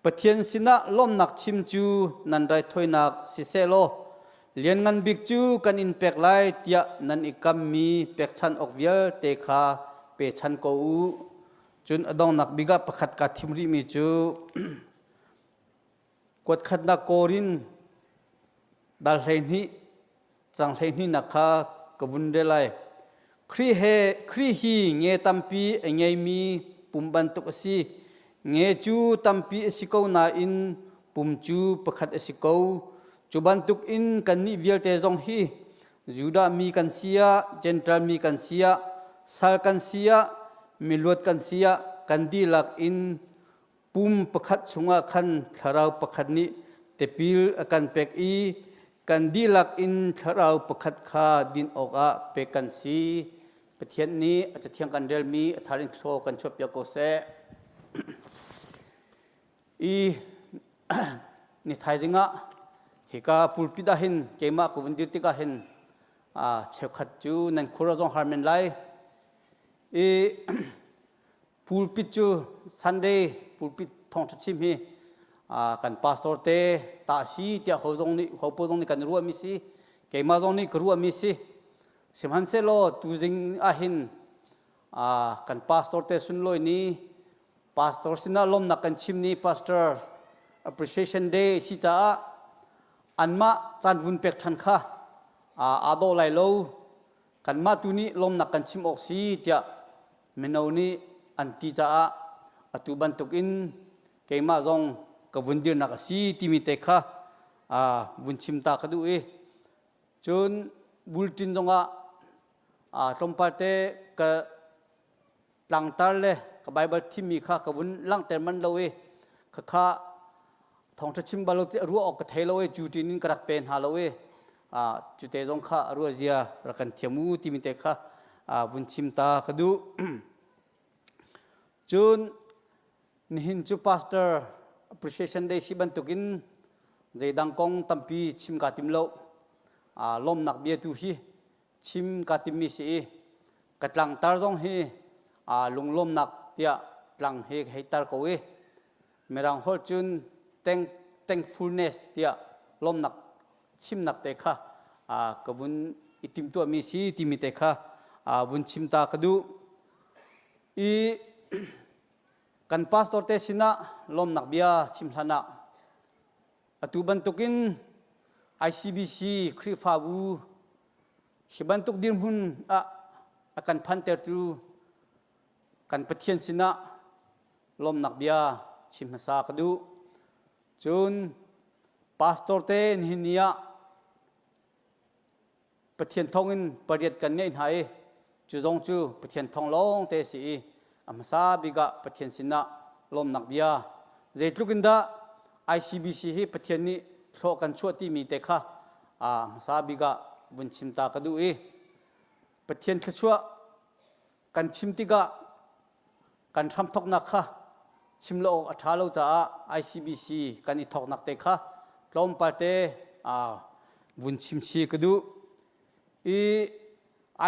Pathian sinah lawmnak chim cu nan raithawinak siseh law lianngan bik cu kan in pek lai tiah nan i kammi pekchanh awk vialte kha pechan ko u. Cun a donghnak bik ah pakhat kaa thim rihmi cu kuatkhatnak Korin dal 12 cang 12nak kha ka vun rel lai. Khrih he Khrih hi nge tampi a ngeimi pum bantuk a si. Nge cu tampi a si ko nain pum cu pakhat a si ko. Cu bantuk in kannih vialte zong hi Judah mi kan si ah, Gentile mi kan si ah, sal kan si ah, miluat kan si ah, kan dihlak in pum pakhat chungah khan thlarau pakhat nih tipil a kan pek i kan dihlak in thlarau pakhat kha din awkah pek kan si. Pathian nih a cathiang kan relmi a thar in thlaw kan chuahpiak ko seh. I ni thaizing ah hika pulpit ah hin keimah ka vun dir tikah hin cheukhat cu nan khur zong har men lai. I Pulpit cu Sunday pulpit thawngṭha chim hi kan pastor te ta si tiah ho zong nih ho po zong nih kan ruahmi si keimah zong nih ka ruahmi si sihmanhsehlaw tuzing ahhin kan pastor te sunlawi ni pastor sinah lawmnak kan chim ni pastor appreciation day si caah anmah caan vun pek ṭhan kha aa dawh lai lo kanmah tu nih lawmnak kan chim awk si tiah mino nih an ti caah atu bantukin keimah zong ka vun dirnak a si timi te kha vun chim ta ka duh i cun bulletin zongah tlawmpal te ka tlangtar le ka Bible thimmi kha ka vun langhter man lo i khakha thawngṭha chim bal lo ti ruah awk ka thei lo i cu ṭin in ka rak pe hna lo i cu te zong kha ruah zia rak kan thiam u timi te kha vun chim ta ka duh. Cun nihin cu pastor appreciation day si bantukin zeidang kong tampi chim kaa tim lo. Lawmnak bia tu hi chim kaa timmi si i ka tlangtar zong hi lunglawmnak tiah tlang hi ka hei tar ko i Mirang holh cun thank, thankfulness tiah lawmnak chimnak te kha ka vun i timtuahmi si timi te kha vun chim ta ka duh. I kan pastor te sinah lawmnak bia chim hlan ah atu bantukin ICBC Khrihfabu hi bantuk dirhmun ah a kan phantertu kan Pathian sinah lawmnak bia chim hmasa ka duh. Cun pastor te nihin ni ah Pathian thawngin pariat kan ngeih hna i cu zong cu Pathian thawng lawng te si i a hmasa bik ah Pathian sinah lawmnak bia zeitluk in dah ICBC hi Pathian nih thlawh kan chuah timi te kha a hmasa bik ah vun chim ta ka duh i Pathian thluachuah kan chim tikah kan hramthoknak kha chim lo awk a ṭha lo caah ICBC kan i thawknak te kha tlawmpal te vun chim chi ka duh. I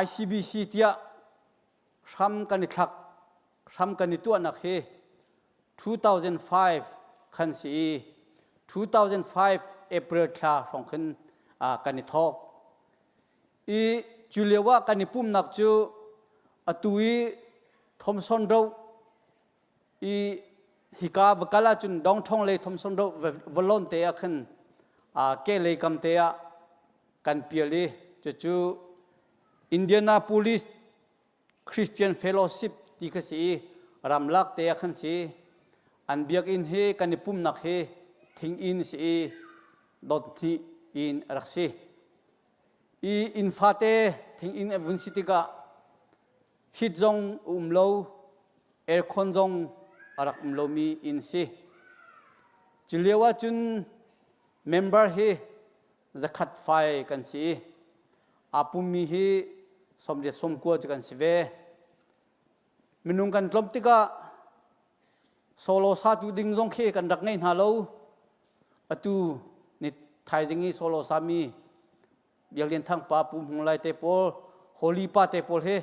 ICBC tiah hram kan i thlak hram kan i tuahnak hi 2005 khan si i 2005 April thla hrawng khin kan i thawk. I cu lio ah kan i pumnak cu atu i Thomson Road i hika va kal ahcun Dongthong lei Thomson Road va lawn te ah khan kehlei kam te ah kan pial i cucu Indianapolis Christian Fellowship ti kha si i ramlak te ah khan si an biakinn hi kan i pumnak hi thing inn si i dot hnih in a rak si. I inn fate thing inn a vun si tikah hit zong um lo aircon zong. a rak um lomi inn si. Cu lio ahcun member hi zakhat fai kan si i aa pummi hi 80 90 cu kan si ve. Minung kan tlawm tikah solo satu ding zong khi kan rak ngei hna lo. Atu ni thaizing i solo sami Biak Lian Thang pa Pu Hmung Lai te pawl, Holy pa te pawl he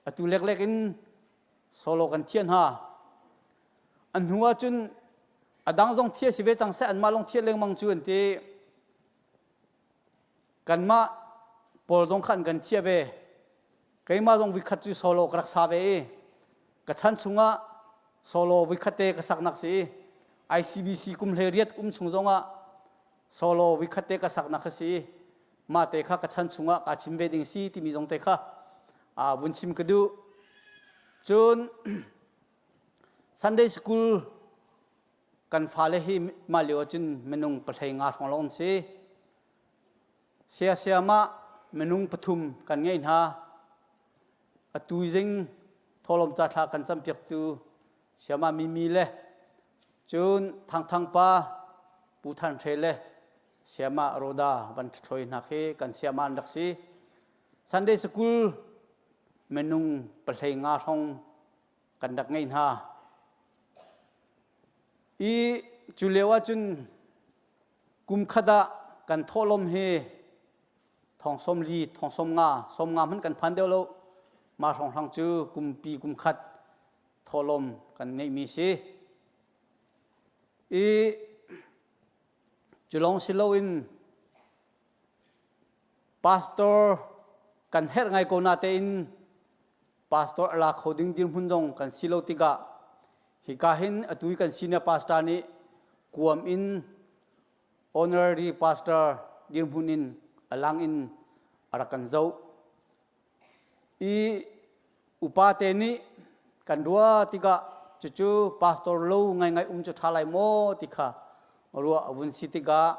atu leklek in solo kan thiah hna. An hnu ahcun a dang zong thiah si ve cang seh anmah lawng thiah lengmang cu an ti. Kanmah pawl zong kha an kan thiah ve. Keimah zong vikhat cu solo ka rak sa ve i ka chan chungah solo vikhat te ka saknak si i ICBC kum hlei riat um chung zongah solo vikhat te ka saknak kha si mah te kha ka chan chungah kaa chim ve ding si timi zong te kha aa vun chim ka duh. Cun Sunday school kan fale hi mah lio ahcun minung pahlei nga hrawng lawng an si. Siasiam ah minung pathum kan ngei hna. Atu zing thawlawm ca thla kan campiaktu Siama Mimi le cun Thangthang pa Pu Than Hre le Siama Roda van thloi hna khi kan siama an rak si. Sunday school minung pahlei nga hrawng kan rak ngei hna. I cu lio ahcun kum khat ah kan thawhlawm hi thong som li thong som nga som nga hmanh kan phan deuh lo mah hrawnghrang cu kumpi kum khat thawhlawm kan ngeihmi si i cu lawng si loin pastor kan herh ngai ko na tein pastor a la kho ding dirhmun zong kan si lo tikah hika hin atu i kan senior pastor nih kuam in honorary pastor dirhmun in a lang in a rak kan zoh i upa te nih kan ruah tikah cucu pastor lo ngaingai um cu ṭha lai maw ti kha ruah a vun si tikah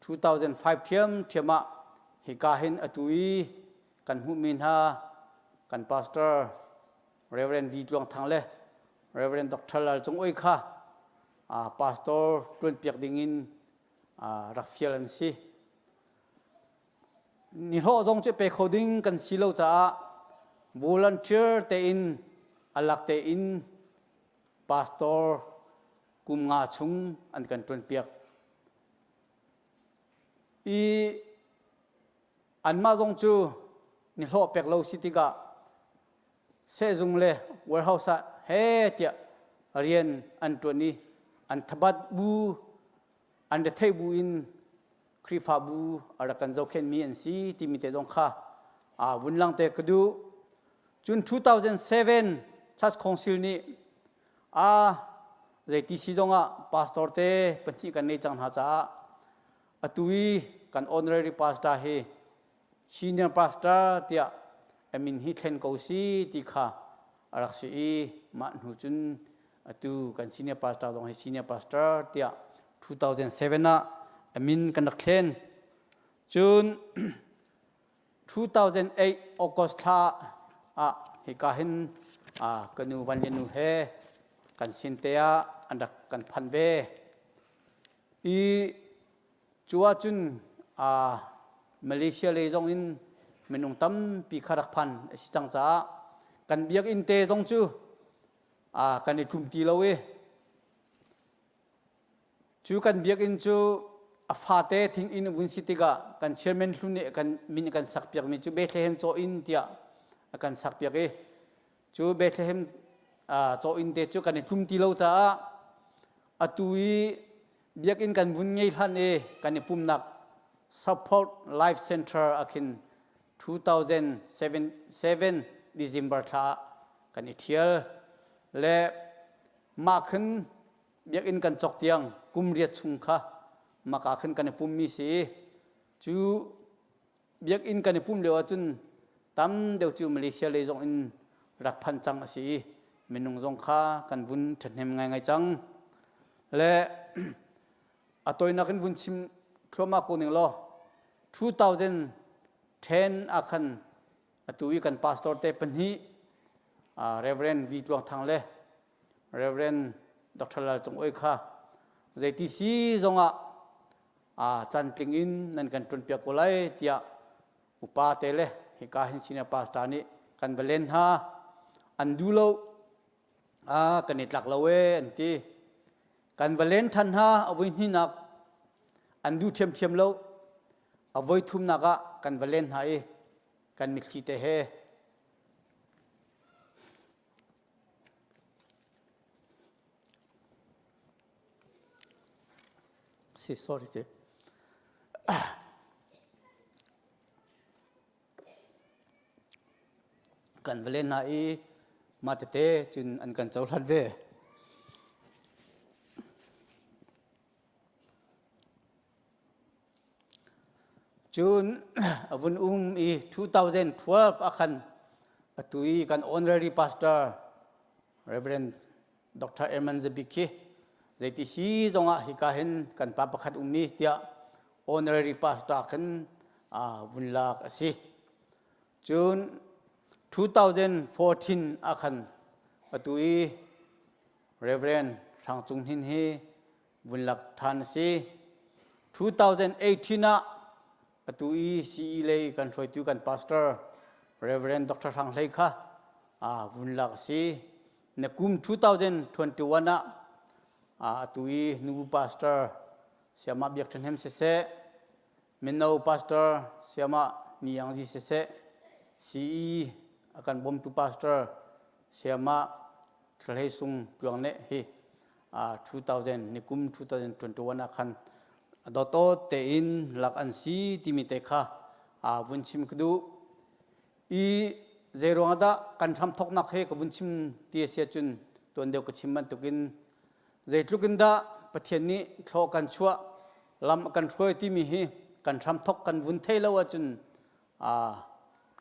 2005 ṭhiamṭhiam ah hika hin atu i kan hmuhmi hna kan pastor Reverend V Tluang Thang le Reverend Dr. Lal Cung Oi kha pastor ṭuanpiak dingin rak fial an si. Nihlawh zong cu pe kho ding kan si lo caah volunteer tein alak tein pastor kum nga chung an kan ṭuanpiak. I anmah zong cu nihlawh pek lo si tikah sehzung le warehouse ah he tiah rian an ṭuan i an thabat bu an retheih bu in Khrihfabu a rak kan zohkhenhmi an si timi te zong kha aa vun langter ka duh. Cun 2007 Church Council nih a zeiti si zongah pastor te pahnih kan nei cang hna caah atu i kan honorary pastor hi senior pastor tiah a min hi thlen ko si ti kha a rak si i mah hnu cun atu kan senior pastor zong hi senior pastor tiah 2007 ah a min kan rak thlen. Cun 2008 August thla ah hika hin ka nu Van Lian nu he kan sin te ah an rak kan phan ve. I cu ahcun Malaysia lei zong in minung tampi kha rak phan a si cang caah kan biakinn te zong cu kan i tlum ti lo i Cu kan biakinn cu a fate thing inn vun si tikah kan chairman hlun nih kan min kan sakpiakmi cu Bethlehem caw inn tiah a kan sakpiak i cu Bethlehem caw inn te cu kan i tlum ti lo caah atu i biakinn kan vun ngei hlan i kan i pumnak Support Life Center ah khin 2007 December thla ah kan i ṭhial le mah khin biakinn kan cawk tiang kum riat chung kha maka khin kan i pummi si i cu biakinn kan i pum lio ahcun tam deuh cu Malaysia lei zong in rak phan cang a si i minung zong kha kan vun ṭhahnem ngaingai cang. Le a tawinak in vun chim thluahmah ko ning law 2010 ah khan atu i kan pastor te pahnih Reverend V Tluang Thang le. Reverend Dr. Lal Cung Oi kha zeiti si zongah a cantling in nan kan ṭuanpiak ko lai tiah upa te le hika hin senior pastor nih kan va len hna. An duh lo, a kan i tlak lo e an ti. Kan va len ṭhan hna a voi hnihnak, an duh ṭhiamṭhiam lo. A voi thumnak ah kan va len hna i kan mitthli te he Si, sorry si. Kan va len hna i mah tete cun an kan cohlan ve. Cun a vun um i 2012 ah khan atu i kan honorary pastor Reverend Dr. Eman Zabik khi zeiti si zongah hika hin kan pa pakhat um i tiah honorary pastor khan vun lak a si. Cun 2014 ah khan atu i Reverend Hrang Cung Hnin hi vun lak ṭhan a si. 2018 ah atu i CE lei kan hruaitu kan pastor Reverend Dr. Hrang Hlei kha vun lak a si. Na kum 2021 ah atu i nubu pastor Siamah Biak Ṭhahnem siseh, mino pastor Siamah Ni Ang Zi siseh, CE a kan bawmtu pastor Siamah Thlahlei Sung Tluang Neh hi 2000 nikum 2021 ah khan dawtawt tein lak an si timi te kha vun chim ka duh. I zeiruang dah kan hramthoknak he ka vun chim ti a si ahcun tuan deuh ka chim bantukin zeitluk in dah Pathian nih thlaw kan chuah lam a kan hruai timi hi kan hramthok kan vun thei lo ahcun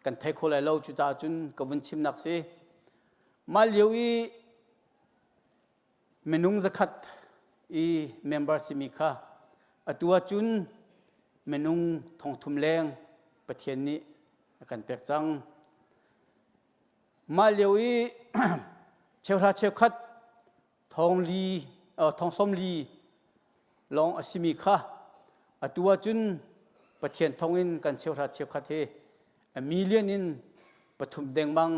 kan thei kho lai lo. Cucaah cun ka vun chimnak si. Mah lio i minung zakhat i member simi kha atu ahcun minung thongthum leng Pathian nih a kan pek cang. Mah lio i cheuhra cheukhat thong li thong sawm li lawng a simi kha atu ahcun Pathian thongin kan cheuhra cheukhat hi a million in pathum dengmang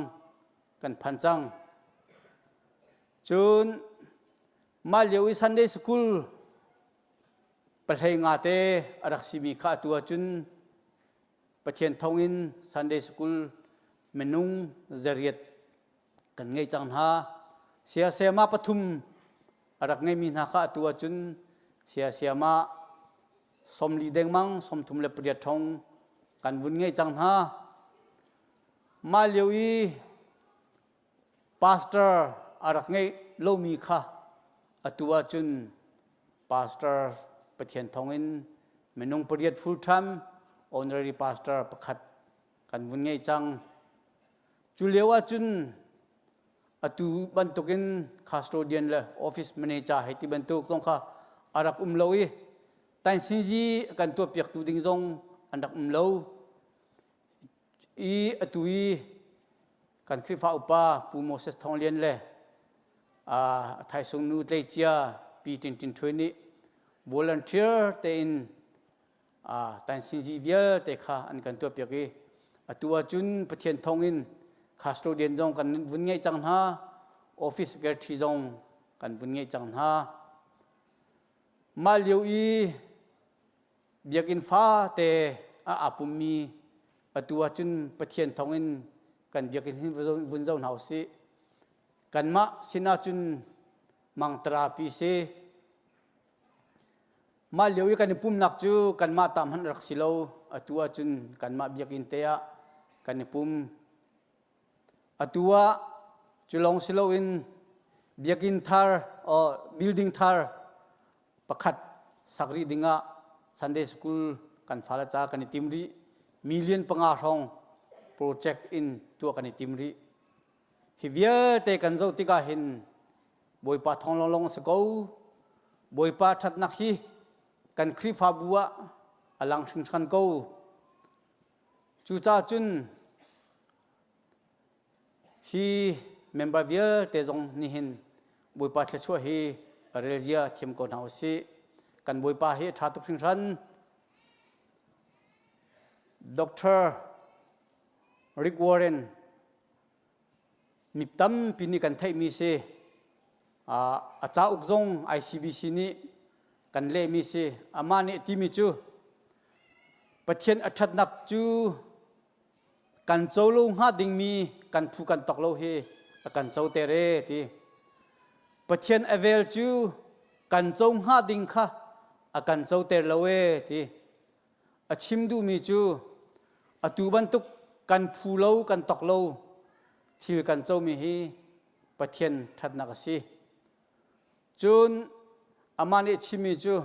kan phan cang. Cun mah lio i Sunday School pahlei nga te a rak simi kha atu ahcun Pathian thawngin Sunday School minung zariat kan ngei cang hna. Saya sayama pathum a rak ngeimi hna kha atu ahcun saya sayama 40 dengmang 38 thong kan vun ngei cang hna. Mah lio i Pastor a rak ngeih lomi kha atu ahcun pastor Pathian thawngin minung pariat full time honorary pastor pakhat kan vun ngei cang. Cu lio ahcun atu bantukin custodian le office manager hei ti bantuk zong kha a rak um lo i tainsinzi kan tuahpiaktu ding zong an rak um lo. I atu i kan Khrihfa upa Pu Moses Thawng Lian le a thaisung nu tleicia Pi Tin Tin Htwe nih volunteer tein tainsinzi vialte kha an kan tuahpiak i atu ahcun Pathian thawngin custodian zong kan vun ngeih cang hna, office secretary zong kan vun ngeih cang hna. Mah lio i biakinn fate a aa pummi atu ahcun Pathian thawngin kan biakinn hin vun zoh hna usih. Kanmah sin ahcun mangtara pi si. Mah lio i kan i pumnak cu kanmah ta hmanh rak si lo. Atu ahcun kanmah biakinn te ah kan i pum. Atu ah cu lawng si loin biakinn thar or building thar pakhat sak rih dingah Sunday School kan fale ca kan i tim rih. Million panga hrawng project in tuah kan i tim rih. Hi vialte kan zoh tikah hin Bawipa thawng lawnglawng a si ko. Bawipa ṭhatnak hi kan Khrihfabu ah a lang hringhran ko. Cucaah cun hi member vialte zong nihin Bawipa thluachuah hi relzia thiam ko hna usih. Kan Bawipa hi a ṭha tuk hringhran. Dr. Rick Warren mi tampi nih kan theihmi si. A cauk zong ICBC nih kan lehmi si. Amah nih a timi cu Pathian a ṭhatnak cu kan co lo hnga dingmi kan phu kan tok lo hi a kan co ter e ti. Pathian a vel cu kan co hnga ding kha a kan co ter lo e ti. A chim duhmi cu atu bantuk kan phu lo kan tok lo thil kan comi hi Pathian ṭhatnak a si. Cun amah nih a chimmi cu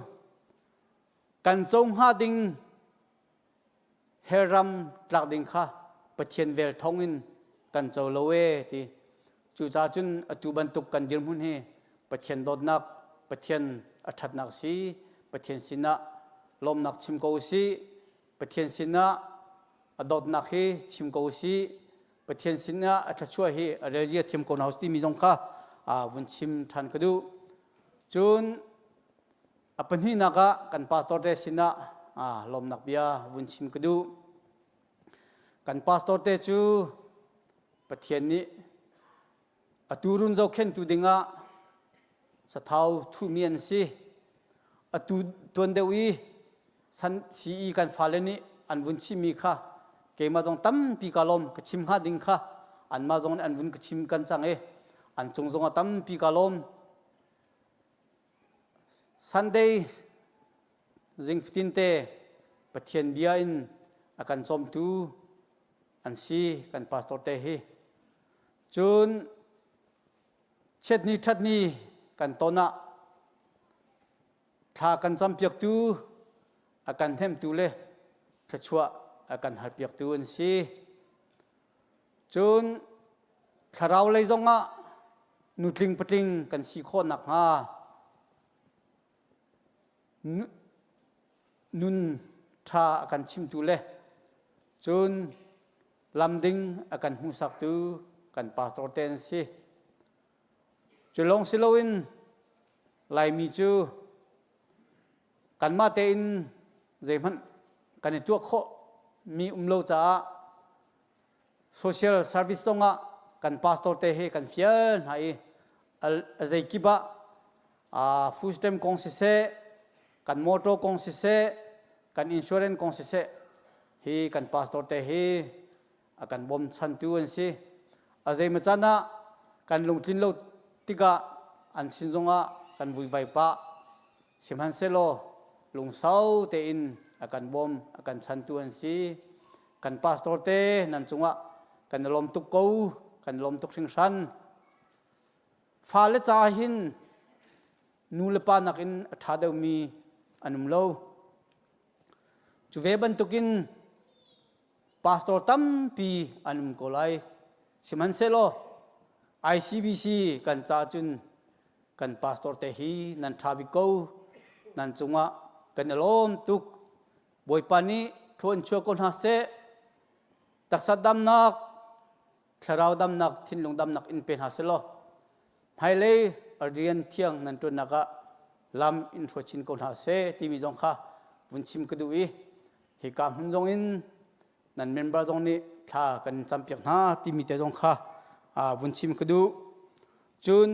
kan co hnga ding hell ram tlak ding kha Pathian vel thawngin kan co lo e ti. Cucaah cun atu bantuk kan dirhmun hi Pathian dawtnak, Pathian a ṭhatnak si, Pathian sinah lawmnak chim ko usih, Pathian sinah a dawtnak hi chim ko usih, Pathian sinah a thluachuah hi a relzia thiam ko hna usih timi zong kha vun chim ṭhan ka duh. Cun a pahnihnak ah kan pastor te sinah lawmnak bia vun chim ka duh. Kan pastor te cu Pathian nih a tuurun zohkhenhtu dingah sathau thuhmi an si. Atu tuan deuh i san CE kan fale nih an vun chimmi kha keimah zong tampi ka lawm ka chim hnga ding kha anmah zong nih an vun ka chim kan cang i an cung zong ah tampi ka lawm. Sunday zing fatin te Pathian bia in a kan cawmtu an si kan pastor te hi. Cun chiatni ṭhatni kan ton ah thla kan campiaktu a kan hnemtu le thluachuah a kan halpiaktu an si. Cun thlarau lei zongah nutling patling kan si khawh nakhnga nun ṭha a kan chimtu le cun lamding a kan hmuhsaktu kan pastor te an si. Cu lawng si loin Laimi cu kanmah tein zeihmanh kan i tuah khawh mi um lo caah social service zongah kan pastor te he kan fial hna i a zeikip ah food stamp kong siseh kan motor kong siseh kan insurance kong siseh hi kan pastor te hi a kan bawmchantu an si. A zeimaw caan ah kan lungtlin lo tikah an sin zongah kan vuivai pah. Sihmanhsehlaw lungsau tein a kan bawm, a kan chantu an si. Kan pastor te nan cungah kan i lawm tuk ko, kan i lawm tuk hringhran. Fale ca hin nu le pa nakin a ṭha deuhmi an um lo. Cu ve bantukin pastor tampi an um ko lai. Sihmanhsehlaw ICBC kan ca cun kan pastor te hi nan ṭha bik ko. Nan cungah kan i lawm tuk. Bawipa nih thlua in chuah ko hna seh. Taksa damnak, thlarau damnak, thinlung damnak in pe hna seh law hmailei rian thiang nan ṭuannak ah lam in hruai chin ko hna seh timi zong kha vun chim ka duh i hika hmun zong in nan member zong nih thla kan in campiak hna timi te zong kha vun chim ka duh. Cun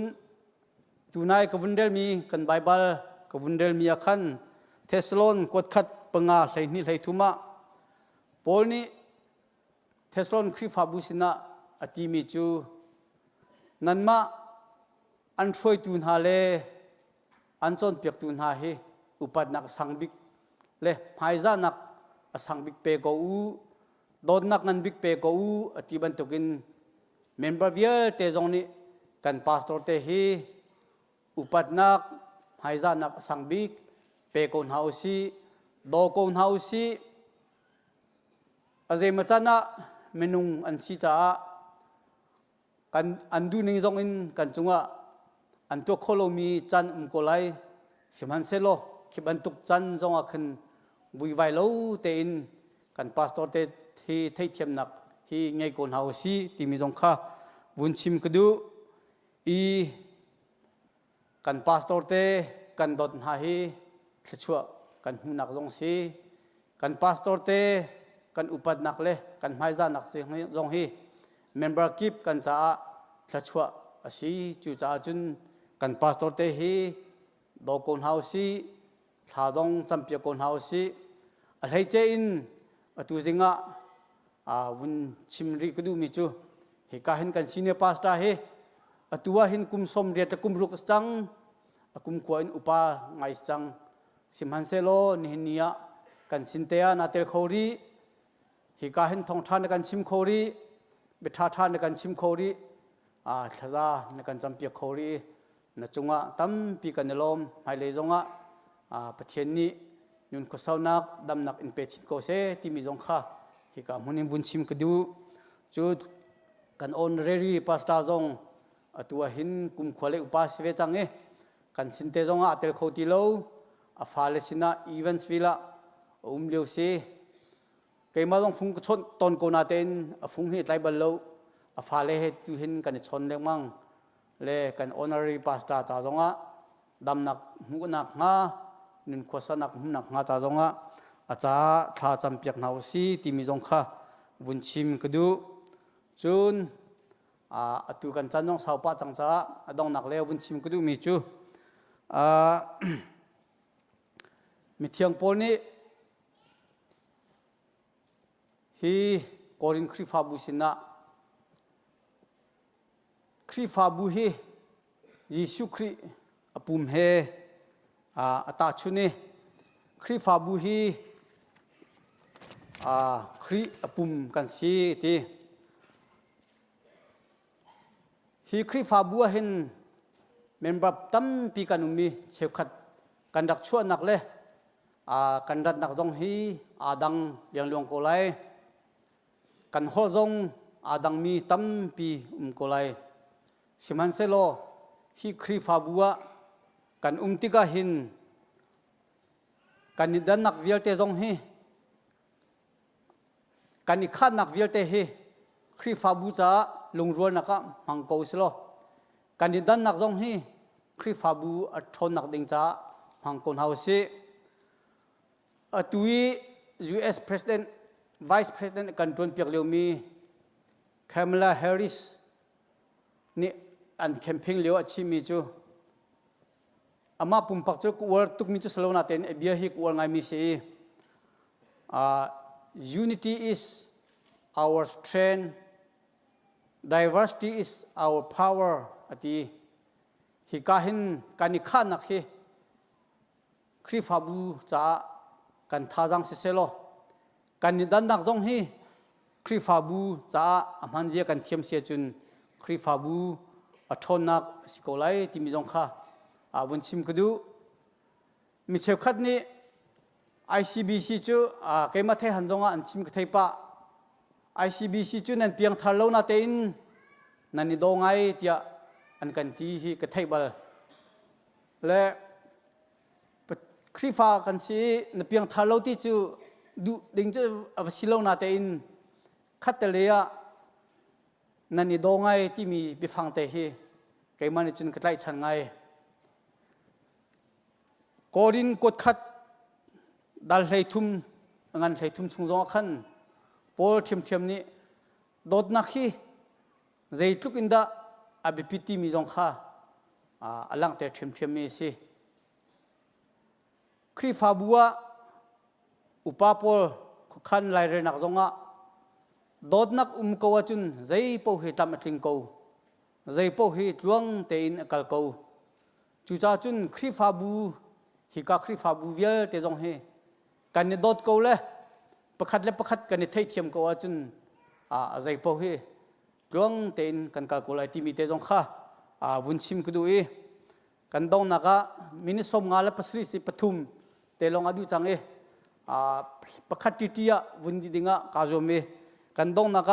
tunai ka vun relmi kan Baibal ka vun relmi ah khan Thessalon kuatkhat panga 12 13 ah Paul nih Thessalon Khrihfabu sinah a timi cu nanmah an hruaitu hna le an cawnpiaktu hna hi upatnak a sang bik le hmaizahnak a sang bik pe ko u, dawtnak ngan bik pe ko u a ti bantukin member vialte zong nih kan pastor te hi upatnak hmaizahnak a sang bik pe ko hna usih, daw ko hna usih. A zeimaw can ah minung an si caah kan an duhning zong in kan cungah an tuah kho lomi can um ko lai. Sihmanhsehlaw khi bantuk can zongah khan vuivai lo tein kan pastor te hi theihthiamnak hi ngei ko hna usih timi zong kha vun chim ka duh i. Kan pastor te kan dawt hna hi thluachuah kan hmuhnak zong si. Kan pastor te kan upatnak le kan hmaizahnak zong hi member kip kan caah thluachuah a si. Cucaah cun kan pastor te hi daw ko hna usih, thla zong campiak ko hna usih. A hleice in atu zing ah vun chim rih ka duhmi cu hika hin kan senior pastor hi atu ah hin kum 80 le kum ruk a si cang a kum khua in upa ngai si cang sihmanhsehlaw nihin ni ah kan sin te ah naa tel kho rih hika hin thawngṭha na kan chim kho rih biaṭha ṭha na kan chim kho rih thlaza na kan campiak kho rih na cungah tampi kan i lawm hmailei zongah Pathian nih nun khuasaunak damnak in pe chin ko seh timi zong kha hika hmun in vun chim ka duh cu kan honorary pastor zong atu ah hin kum khua le upa si ve cang i kan sin te zong ah a tel kho ti lo a fale sinah Evansville ah a um lio si Keimah zong fung ka chawnh tawn ko natein a fung hi a tlai bal lo. A fale he tu hin kan i chawn lengmang le kan honorary pastor ca zongah damnak hmuhnak hnga nun khuasanak hmuhnak hnga ca zongah a ca thla campiak hna usi timi zong kha vun chim ka duh. Cun atu kan caan zong sau pah cang caah a donghnak le vun chim ka duhmi cu mithiang Paul nih Hi Korin Khrihfabu sinah Khrihfabu hi Jesuh Khrih a pum he a tahchunh i Khrihfabu hi Khrih a pum kan si ti. Hi Khrihfabu ah hin member tampi kan um i cheukhat kan rak chuahnak le kan ratnak zong hi aa dang liangluang ko lai. Kan holh zong aa dangmi tampi um ko lai. Sihmanhsehlaw hi Khrihfabu ah kan um tikah hin kan i dannak vialte zong hi Kan i khahnak vialte hi Khrihfabu caah lungrualnak ah hmang ko usilaw kan i dannak zong hi Khrihfabu a ṭhawnnak ding caah hmang ko hna usih. Atu i US President, Vice President kan ṭuanpiak liomi Kamala Harris nih an campaign lio a chimmi cu amah pumpak cu ka uar tukmi cu si lo natein a bia hi ka uar ngaimi si i unity is our strength diversity is our power a ti hika hin kan i khahnak hi Khrihfabu caah kan thazaang siselaw kan i dannak zong hi Khrihfabu caah a hmanzia kan thiam si ahcun Khrihfabu a ṭhawnnak a si ko lai timi zong kha vun chim ka duh. Mi cheukhat nih ICBC cu keimah theihan zongah an chim ka thei pah. ICBC cu nan piangthar lo natein nan i daw ngai tiah an kan ti hi ka theih bal. Le Khrihfa kan si i na piangthar lo ti cu duh ding cu a va si lo natein khattele ah nan i daw ngai timi biafang te hi keimah nih cun ka tlaihchan ngai. Korin kuat khat dal 13 ngan 13 chung zong ah khan Paul ṭhiamṭhiam nih dawtnak hi zeitluk in dah a biapit timi zong kha a langhter ṭhiamṭhiammi a si. Khrihfabu ah upa pawl khuakhan lairelnak zongah dawtnak um ko ahcun zei paoh hi tlam a tling ko, zei paoh hi tluang tein a kal ko. Cucaah cun Khrihfabu hika Khrihfabu vialte zong hi kan i dawt ko le pakhat le pakhat kan i theihthiam ko ahcun a zei paoh hi tluang tein kan kal ko lai timi te zong kha vun chim ka duh i kan donghnak ah minute 57 si pathum te lawng a duh cang i pakhat ṭiṭi ah vun di dingah kaa zuam i kan donghnak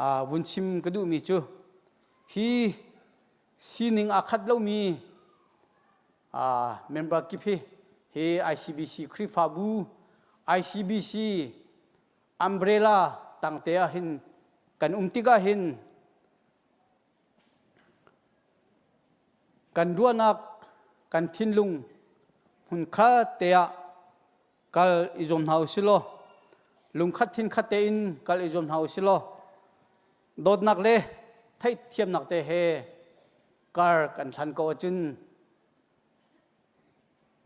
ah vun chim ka duhmi cu hi sining aa khat lomi member kip hi hi ICBC Khrihfabu ICBC umbrella tangte ah hin kan um tikah hin. Kan ruahnak kan thinlung hmunkhat te ah kal i zuam hna usih law lungkhat thinkhat tein kal i zuam hna usih law dawtnak le theihthiamnak te he kar kan hlan ko ahcun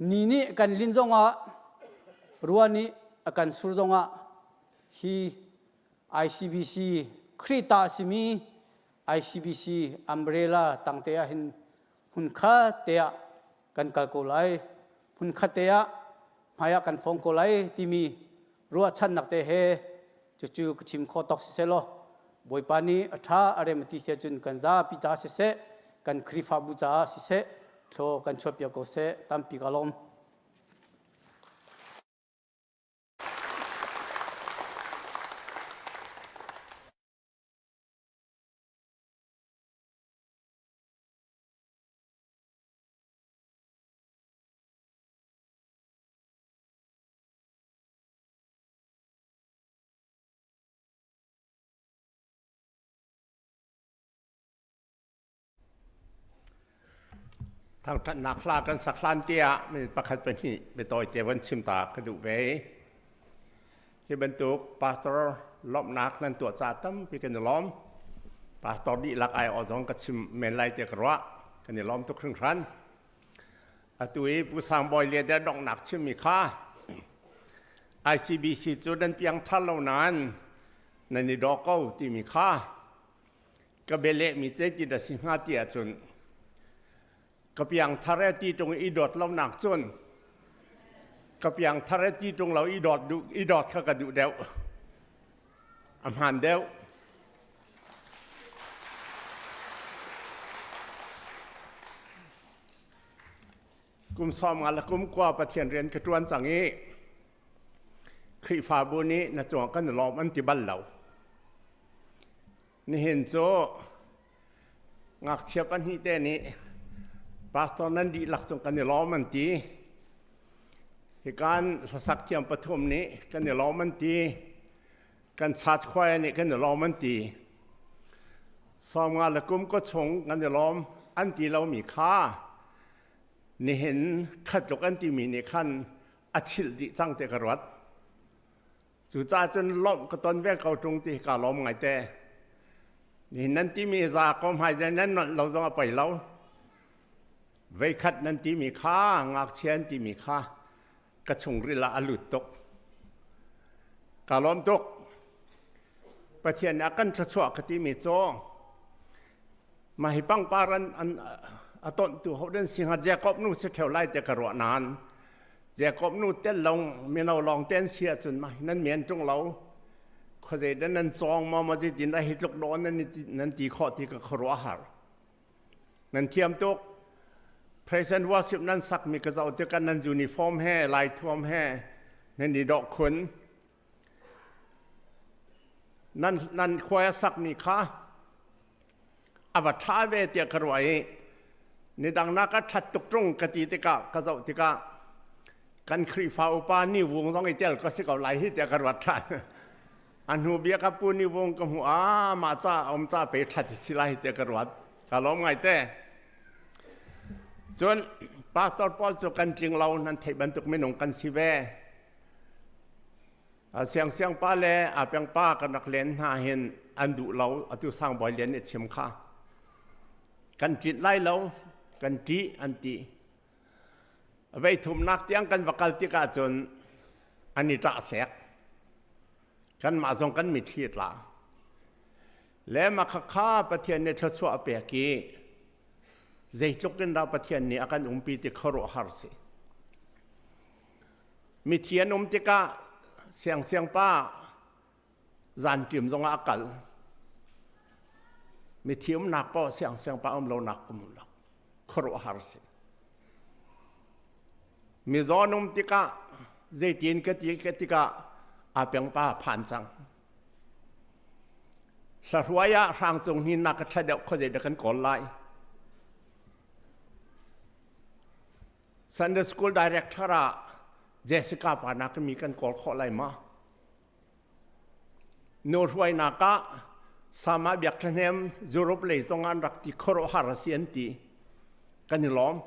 ni nih kan lin zongah rua nih a kan sur zongah hi ICBC Khrih ta a simi ICBC umbrella tangte ah hin hmunkhat te ah kan kal ko lai hmunkhat te ah hmai ah kan fong ko lai timi ruahchannak te he cucu ka chim khawh tawk siseh law Bawipa nih a ṭha a rem a ti si ahcun kan zapi caah siseh kan Khrihfabu caah siseh thlaw kan chuahpiak ko seh tampi ka lawm. Thangṭhatnak hla kan sak hlan tiah mi pakhat pahnih biatawi te van chim ta ka duh ve. Hi bantuk pastor lawmhnak nan tuah ca tampi kan i lawm. Pastor dihlak ai aw zong ka chim men lai te ka ruah. Kan i lawm tuk hringhran. Atu i Pu Sang Bawi le der donghnak chimmi kha ICBC cu nan piang thar lo nain nan i daw ko timi kha ka bialehmi zeitin a si hnga ti ahcun ka piang thar e ti tung i dawt lonak cun ka piang thar e ti tung lo i dawt duh i dawt kha ka duh deuh a hmaan deuh. Kum 50 le kum 20 Pathian rian ka ṭuan cang i Khrihfabu nih na cuang kan i lawm an ti bal lo. Nihin cu ngakchia pahnih te nih pastor nan dihlak cung kan i lawm an ti. Hikan hlasak thiam pathum nih kan i lawm an ti. Kan church choir nih kan i lawm an ti. 50 le kum ka chung kan i lawm an ti lomi kha nihin khatluk an timi nih khan a chilh dih cang te ka ruat. Cucaah cun lawmh ka ton ve ko ṭung ti ka lawm ngaite. Nihin nan timi za ko hmai nan nolh lo zong a poi lo. Veikhat nan timi kha ngakchia an timi kha ka chungril ah a lut tuk. Ka lawm tuk. Pathian nih a kan thluachuah ka timi cu mah hi pangpar an, an a tonhtu ho den si hnga Jacob nu si ṭheo lai te ka ruah nain Jacob nu tel long mino lawng te an si ahcun mah hi nan men ṭung lo khuazei den nan cawng maw ma zeitin dah hi tluk dawh nan nan ti khawh ti ka khuaruah har nan thiam tuk praise and worship nan sak mi ka zoh tikah nan uniform he lai thuam he nan i dawh khun Nan, nan khuai a sakmi kha a va ṭha ve tiah ka ruah i nidang nak a ṭhat tuk ṭung ka ti tikah ka zoh tikah kan Khrihfa upa ni vung zong i tel ka si ko lai hi tiah ka ruat ṭhan. A hnu bia ka pu ni vung ka hmu a mah ca um ca pe ṭhat si lai tiah ka ruat. Ka lawm ngai te. Cun pastor pawl cu kan tling lo nan theih bantuk minung kan si ve. Siangsiang pa le Apeng pa kan rak len hna hin an duh lo atu Sangbawi Lian nih chim kha kan ṭit lai lo kan ṭih an ti vei thumnak tiang kan va kal tikah cun an i ṭah sek kanmah zong kan mitthli a tla le mah khakha Pathian nih thluachuah a pek i zeitluk in dah Pathian nih a kan umpi ti khuaruahhar si Mithi an um tikah siangsiang pa zanṭim zongah a kal. Mithi umnak paoh siangsiang pa um lonak um lo. Khuaruahhar si. Mizaw an um tikah zeitin ka ti ka tikah aa peng pa phan cang. Hlahruai ah hrangcung hi nak ka ṭha deuh khuazei dah kan kawl lai. Sunday School Director ah Jessica pa nak mi kan kawl khawh lai ma? Nu hruainak ah Sama biak ṭhahnem Europe lei zong an rak ti khuaruahhar a si an ti. Kan i lawm.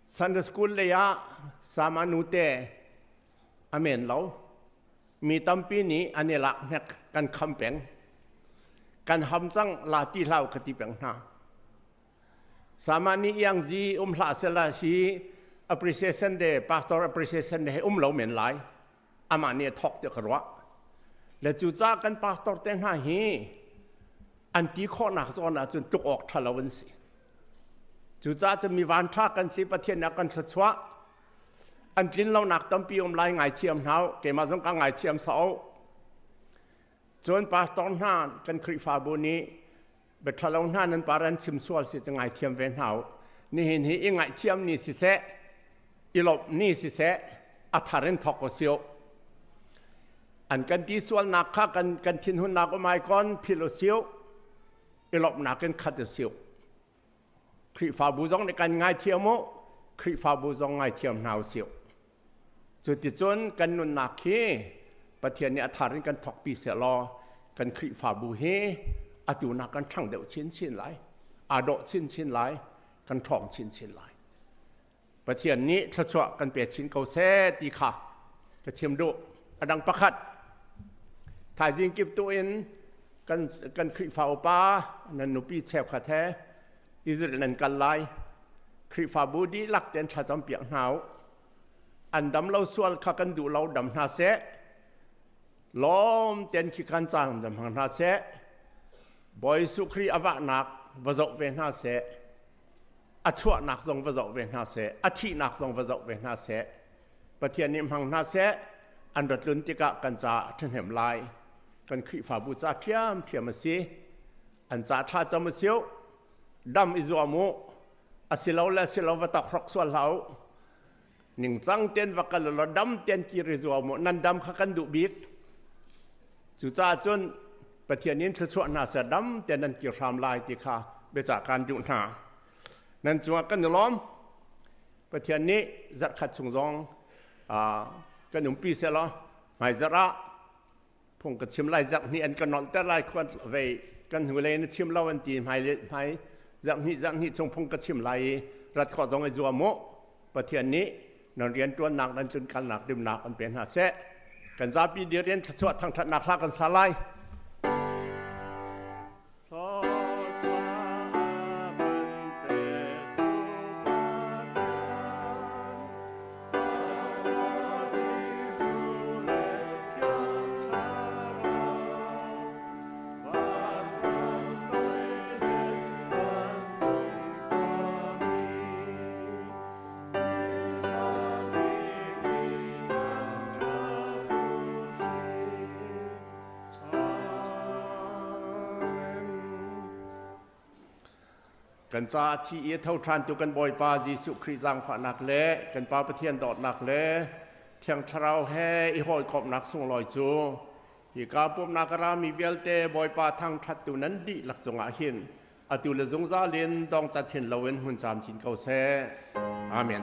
Sunday school lei ah sama nu te a men lo. Mi tampi nih an i lak hnek kan kham peng. Kan ham cang la ti hlau ka ti peng hna. Sama ni iang zi um hlah sela hi appreciation day pastor appreciation day um lo men lai. Amah nih a thawk tiah ka ruah. Le cucaah kan pastor te hna hi an ti khawhnak zawn ahcun tluk awk ṭha lo an si. Cucaah cun mi vanṭha kan si Pathian nih a kan thluachuah. An tlin lonak tampi um lai ngaithiam hna u. Keimah zong ka ngaithiam sau. Cun pastor hna kan Khrihfabu nih biaṭha lo hna nan par an chim sual si cu ngaithiam ve hna u. Nihin hi i ngaihthiam ni siseh, i lawmh ni siseh, a thar in thawk u sio. An kan ti sualnak kha kan kan thinhunnak um ai kon philh u sio, i lawmhnak in khat u sio. Khrihfabu zong nih kan ngaithiam u, Khrihfabu zong ngaithiam hna u sio. Cuticun kan nunnak hi Pathian nih a thar in kan thawkpi sehlaw kan Khrihfabu hi atu nak kan ṭhang deuh chinchin lai, aa dawh chinchin lai, kan ṭhawng chinchin lai. Pathian nih thluachuah kan pe chin ko seh ti kha ka chim duh. A dang pakhat, thaizing kip tu in kan Khrihfa upa nan nupi cheukhat he Israel nan kal lai. Khrihfabu dihlak tein thlacam piak hna u. An dam lo sual kha kan duh lo dam hna seh. Lawm ten khi kan cang dam hang hna seh. Bawi Jesuh Khrih a vahnak va zoh ve hna seh. A chuahnak zong va zoh ve hna seh. A thihnak zong va zoh ve hna seh. Pathian nih hmang hna seh. An rat lun tikah kan ca a ṭhahnem lai. Kan Khrihfabu ca ṭhiamṭhiam a si. An ca thla cam a siu. Dam i zuam u. Asilo le asilo va tok hrok sual hlah u. Ningcang ten va kal law dam ten kir i zuam u. Nan dam kha kan duh bik. Cucaah cun Pathian in thluachuah hna seh dam ten nan kir hram lai ti kha biacah kan duh hna. Nan cungah kan i lawm. Pathian nih zarhkhat chung zong kan umpi seh law hmaizarh ah phung ka chim lai zarh hnih an ka nolhter lai khuan vei kan hnulei na chim lo an ti hmai hmai zarh hnih zarh hnih chung phung ka chim lai i rat khawh zong i zuam u. Pathian nih nan rian ṭuannak nan tlunkalnak dimnak an pe hna seh. Kan zapi dir in thluachuah thangṭhatnak hla kan sa lai. Kan caah thi i a tho ṭhantu kan Bawipa Jesuh Khrih zaangfahnak le kan Pa Pathian dawtnak le Thiang Thlarau he i hawikomhnak sunglawi cu hika pumhnak a rami vialte Bawipa thangṭhattu nan dihlak cungah hin atu le zungzal in dongcat hin loin hmun camcin ko seh. Amen.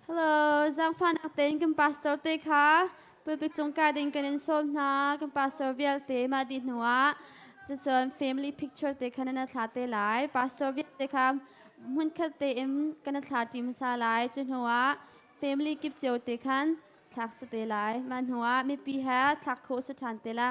Hello, zaangfahnak tein kan pastor te kha pulpit cung kai ding kan in sawm hna. Kan pastor vialte mah dih hnu ah cucun family picture te kha nan thla te lai. Pastor vialte kha hmunkhat tein kan thla ṭi hmasa lai. Cu hnu ah family kip cio te khan thlak si te lai. Mah hnu ah mipi he thlak khawh si ṭhan te la.